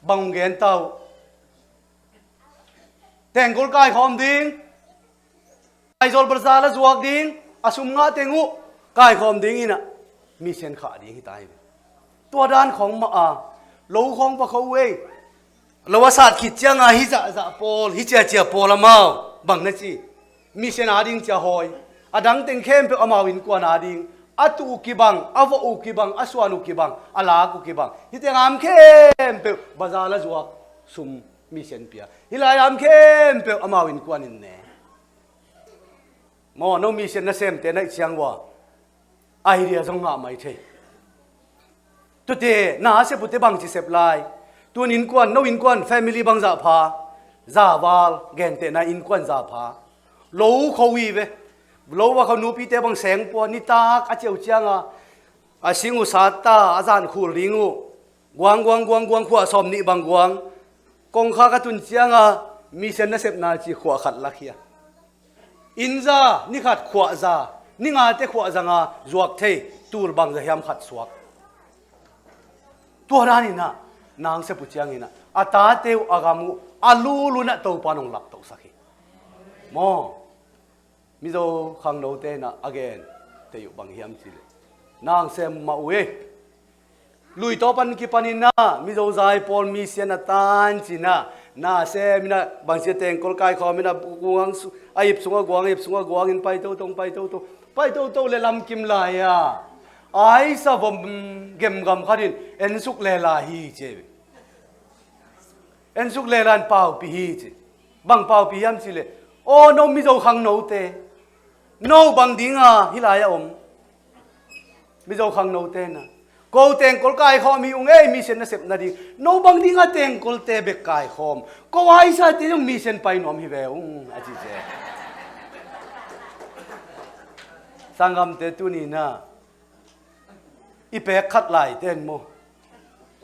bang hong gen ta uh? Tengkol kaikhawm ding, Aizawl bazar la zuak ding, a sum ngah teng uh kaikhawm ding inah mission khah ding hi ta hi. Tua dan khawng mah a, lo khawng va kho uh ei. Lo a sat khit cianga hih zahzah pawl, hih ciacia pawl amau bang na ci? Mission a ding cia hawi. A dang teng khempeuh amau innkuan a ding. A tuh uh kibang, a vawh uh kibang, a suan uh kibang, a lak uh kibang. Hih teng am khempeuh bazar la zuak sum mission pia. Hih lai am khempeuh amau innkuan in ne. Maw, no mission nasemte na hih ciang ua, idea zong ngah mai thei. Tuate na a sep uhte bangci sep lai? Tun innkuan, no innkuan family bangzah pha? Za val, gentehna innkuan za pha. Lo kho uh hi ve. Lo va kho nupite bang seng pua, nitak a ciau cianga a sing uh sat ta, a zan khul ding uh. Guang, guang, guang, guang, khua sawm nih bang guang. Kongkha ka tun cianga mission nasepna ci khua khat lakhia. Inn za, ni khat khua za, ni ngate khua zanga zuak thei, tul bang za hiam khat suak. Tua dan inah, nang sep uh ciang inah, a tate uh, a gam uh, a lulunah Topa nong laptohsak hi. Maw? Mizo khangnote inah a gen tei uh bang hiam cihleh, nang sem mah uh ei. Lui tawh pan kipan inah Mizo zai pawl mission a tan cinah, na sem inah bangci a tengkol kaikhawm inah guang su-, a ip sungah guang, a ip sungah guang in pai toto, pai toto, pai toto le lamkim lai-a aisa vom gemgam khatin ensuk le lai hi ci. Ensuk le lai in paupi hi ci. Bang paupi hiam cihleh, aw, no Mizo khangnote, No bang dinga hih lai-ah om Mizo khangnote na, ko tengkol kaikhawm hi ung ei, mission nasep nading. No bang dinga tengkolte bek kaikhawm, ko aisate zong mission pai nuam hi ve ung, a ci cia. Sanggamte, tuni na i pek khat laite in maw,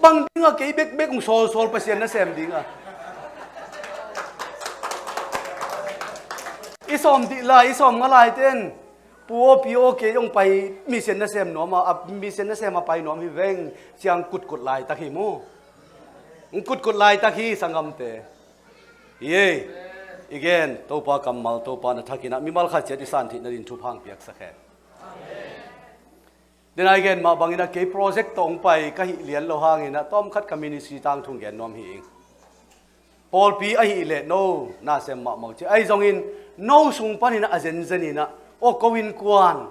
bang dinga kei bekbek hong sawlsawl, Pasian nasem dinga. I sawm dih lai, i sawm nga laite in, pu aw, pi aw, kei hong pai, mission nasem nuam a, a, mission nasem a pai nuam hi veng, ciang kutkut laitak hi maw. Hong kutkut laitak hi, sanggamte. Hi ei, i gen Topa kammal, Topa na thakin ah mimal khat ciat i san theih nading thupha hong piaksak hen. Denai gen mah bangin ah kei project tawh hong pai ka hih lian lo hangin ah tawmkhat ka ministry tangthu hong gen nuam hi ing. Pawlpi ahih leh no nasem mahmah uh ci. Ahi zongin no sung panin ah a zenzen in ah, aw, ko innkuan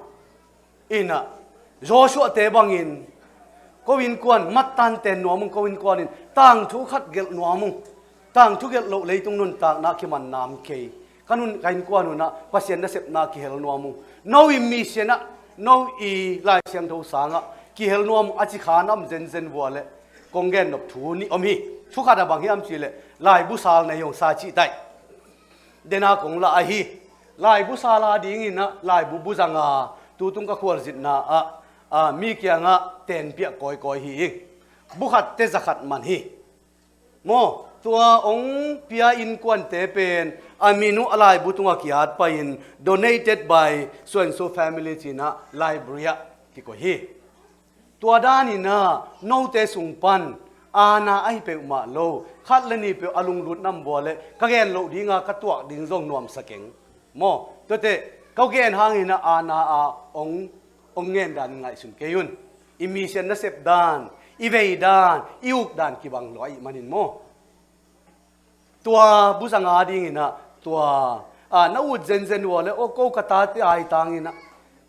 in ah, Joshua-te bangin ko innkuan mattan ten nuam ung, ko innkuan in tangthu khat gelh nuam ung. Tangthu gelh loh leitung nuntakna kiman nam kei. Ka nun, ka innkuan un ah Pasian nasepna kihel nuam ung. No i mission ah, no i Lai Siangtho sangah kihel nuam ung, a ci kha nam zenzen vua leh kong gen nop thu nih om hi. Thu khat ah bang hiam cih leh laibu sal nei hong sa cih taih. Dena kong lah ahi. Laibu sal adingin ah laibu bu zanga tutung ka khualzinna ah, ah, mi kiangah tenpiah kawikawi hi ing. Bu khat te za khat man hi. Maw, tua hong pia innkuante pen a min uh a laibu tungah ki-at pai-in, "Donated by so and so family," ci-in ah library ah kikoih hi. Tua danin ah note sung pan aana ahi peuhmah lo, khat le nih peuh a lunglut nam vua leh ka gen loh dinga ka tuak ding zong nuamsa keng. Maw, tuate ko gen hangin ah aana ah hong, hong ngen dan ngaihsun kei un. I mission nasep dan, i vei dan, i uk dan kibang lua ahih manin maw. Tua bu zanga dingin ah, tua, ah, na ut zenzen vua leh, aw, ko ka tate aitangin ah,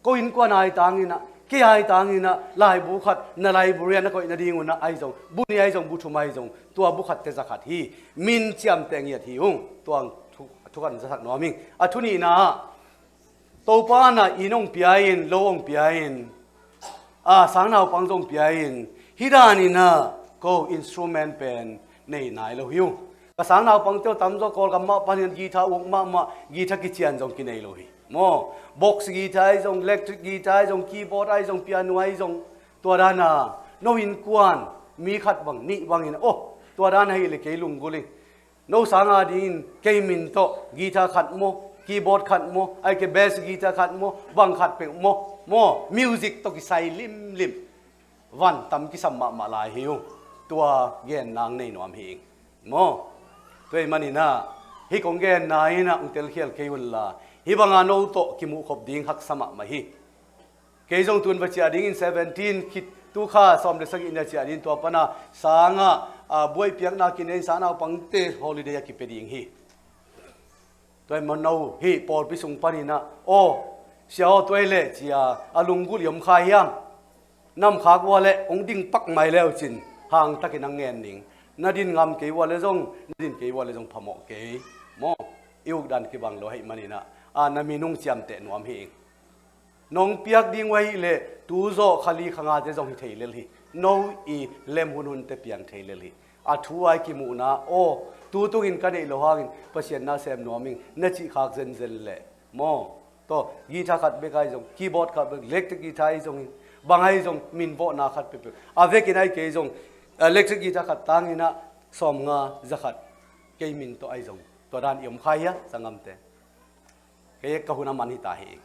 ko innkuan aitangin ah, kei aitangin ah laibu khat, na library ah na koih nadingun ah ahi zong, bu nih ahi zong, bu thum ahi zong, tua bu khat te za khat hi. Min ciamteh ngiat hi ung. Tua thu, thu khat za khat nuam ing. A thu nihna ah, Topa in ah inn hong pia-in, lo hong pia-in, a, sangnaupang zong pia-in, hih danin ah ko instrument pen nei nai lo hi ung. Ka sangnaupangte uh tamzaw Kawlgam mah panin guitar uk mahmah, guitar kician zong kinei lo hi. Maw, box guitar ahi zong, electric guitar ahi zong, keyboard ahi zong, piano ahi zong, tua dana no innkuan mi khat bang, nih bangin, aw, tua dan ahih leh kei lunggulh ing. No sanga dingin kei min tawh guitar khat maw, keyboard khat maw, ahih kei leh bass guitar khat maw, bang khat peuh maw, maw, music tawh kisai limlim. Van tam kisam mahmah lai hi ung. Tua gen nang nei nuam hi ing. Maw. Tua ahih manin ah, hih kong genna in ah hong telkhial kei unla, hih banga no tawh kimuhkhop ding haksa mahmah hi. Kei zong tun va ciah dingin seventeen khit, tu kha sawm le sagih ni a ciah dingin tua pana sangah, a, buai piakna kinei in sangnaupangte holiday a kipia ding hi. Tua ahih manin no hih pawlpi sung panin ah, aw, sia aw, tua ahih leh cia a lunggulh i om kha hiam? Namkhak ua leh hong ding pak mai leu cin hangtakin hong ngen ning. Na din ngam kei ua leh zong, na din kei ua leh zong phamawh kei. Maw, i uk dan kibang lo ahih manin ah, a, na min hong ciamteh nuam hi ing. Nong piak ding uh ahih leh, tu zawh kha li kha ngate zong hi thei lel hi. No i lem hunhunte piang thei lel hi. A thu ai kimuhna, aw, tu tungin ka neih loh hangin Pasian na sem nuam ing, na cih khak zenzen leh. Maw, tua, guitar khat bek ahi zong, keyboard khat bek, electric guitar ahi zongin, bang ahi zong, min vawhna khat peuhpeuh. A vekin ahih kei zong, electric guitar khat tangin ah, sawmnga za khat, kei min tawh ahi zong. Tua dan i om kha hia, sanggamte? Kei ka hun a man hi ta hi.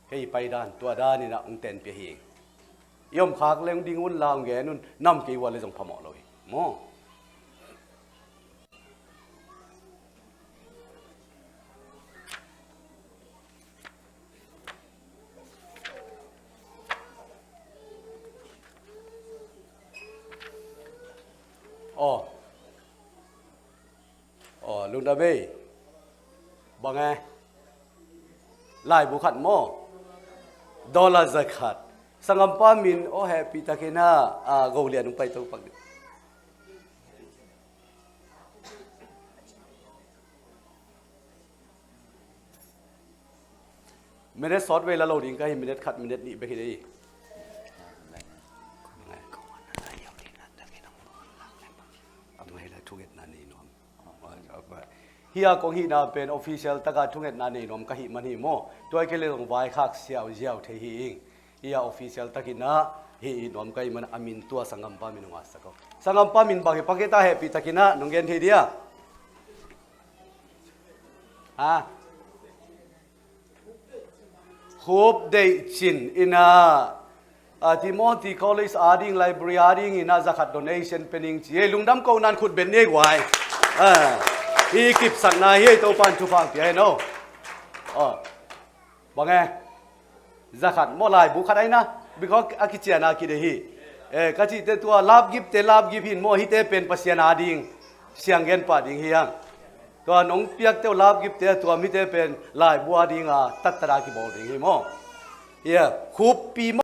Kei i pai dan, tua danin ah hong tenpih hi. I om khak leng ding unla hong gen un, nam kei ua leh zong phamawh lo hi. Maw. Aw. Aw, lungdam ei. Bang e? Laibu khat maw? Dollar za khat. Sanggampa min aw hehpih takin ah, a, Go Lian hong pai to pak dih. Minute sawt vei la lo ding ka hi, minute khat, minute nih bek hi dei. A ngai la thungetna nei nuam. Hia kong hihna pen official taka thungetna nei nuam ka hih man hi maw? Tua i kei le zong vaikhak siau ziau thei hi ing. Hia official takin ah hih nuam ka hih man a min tua sanggampa min hong a sak aw. Sanggampa min bang hi, paketa hehpih takin ah nong gen thei dia? Ha? Khup Deih Cin in ah, a, Timothy College ading, library ading in ah zakhat donation pe ning ci. Ei, lungdam ko nan khut beng ni guai. A, i kipsakna hi ei, Topan thupha pia hi no. Aw. Bang e? Zakhat maw, laibu khat aina. Because a kiciana kide hi. E, ka cihte tua lapgipte lapgip hin maw, hite pen Pasian ading sianggen pah ding hi hang. Tua nong piakte uh lapgipte a tua mite pen laibu adinga tattada kibawl ding hi maw? Ia, khuppi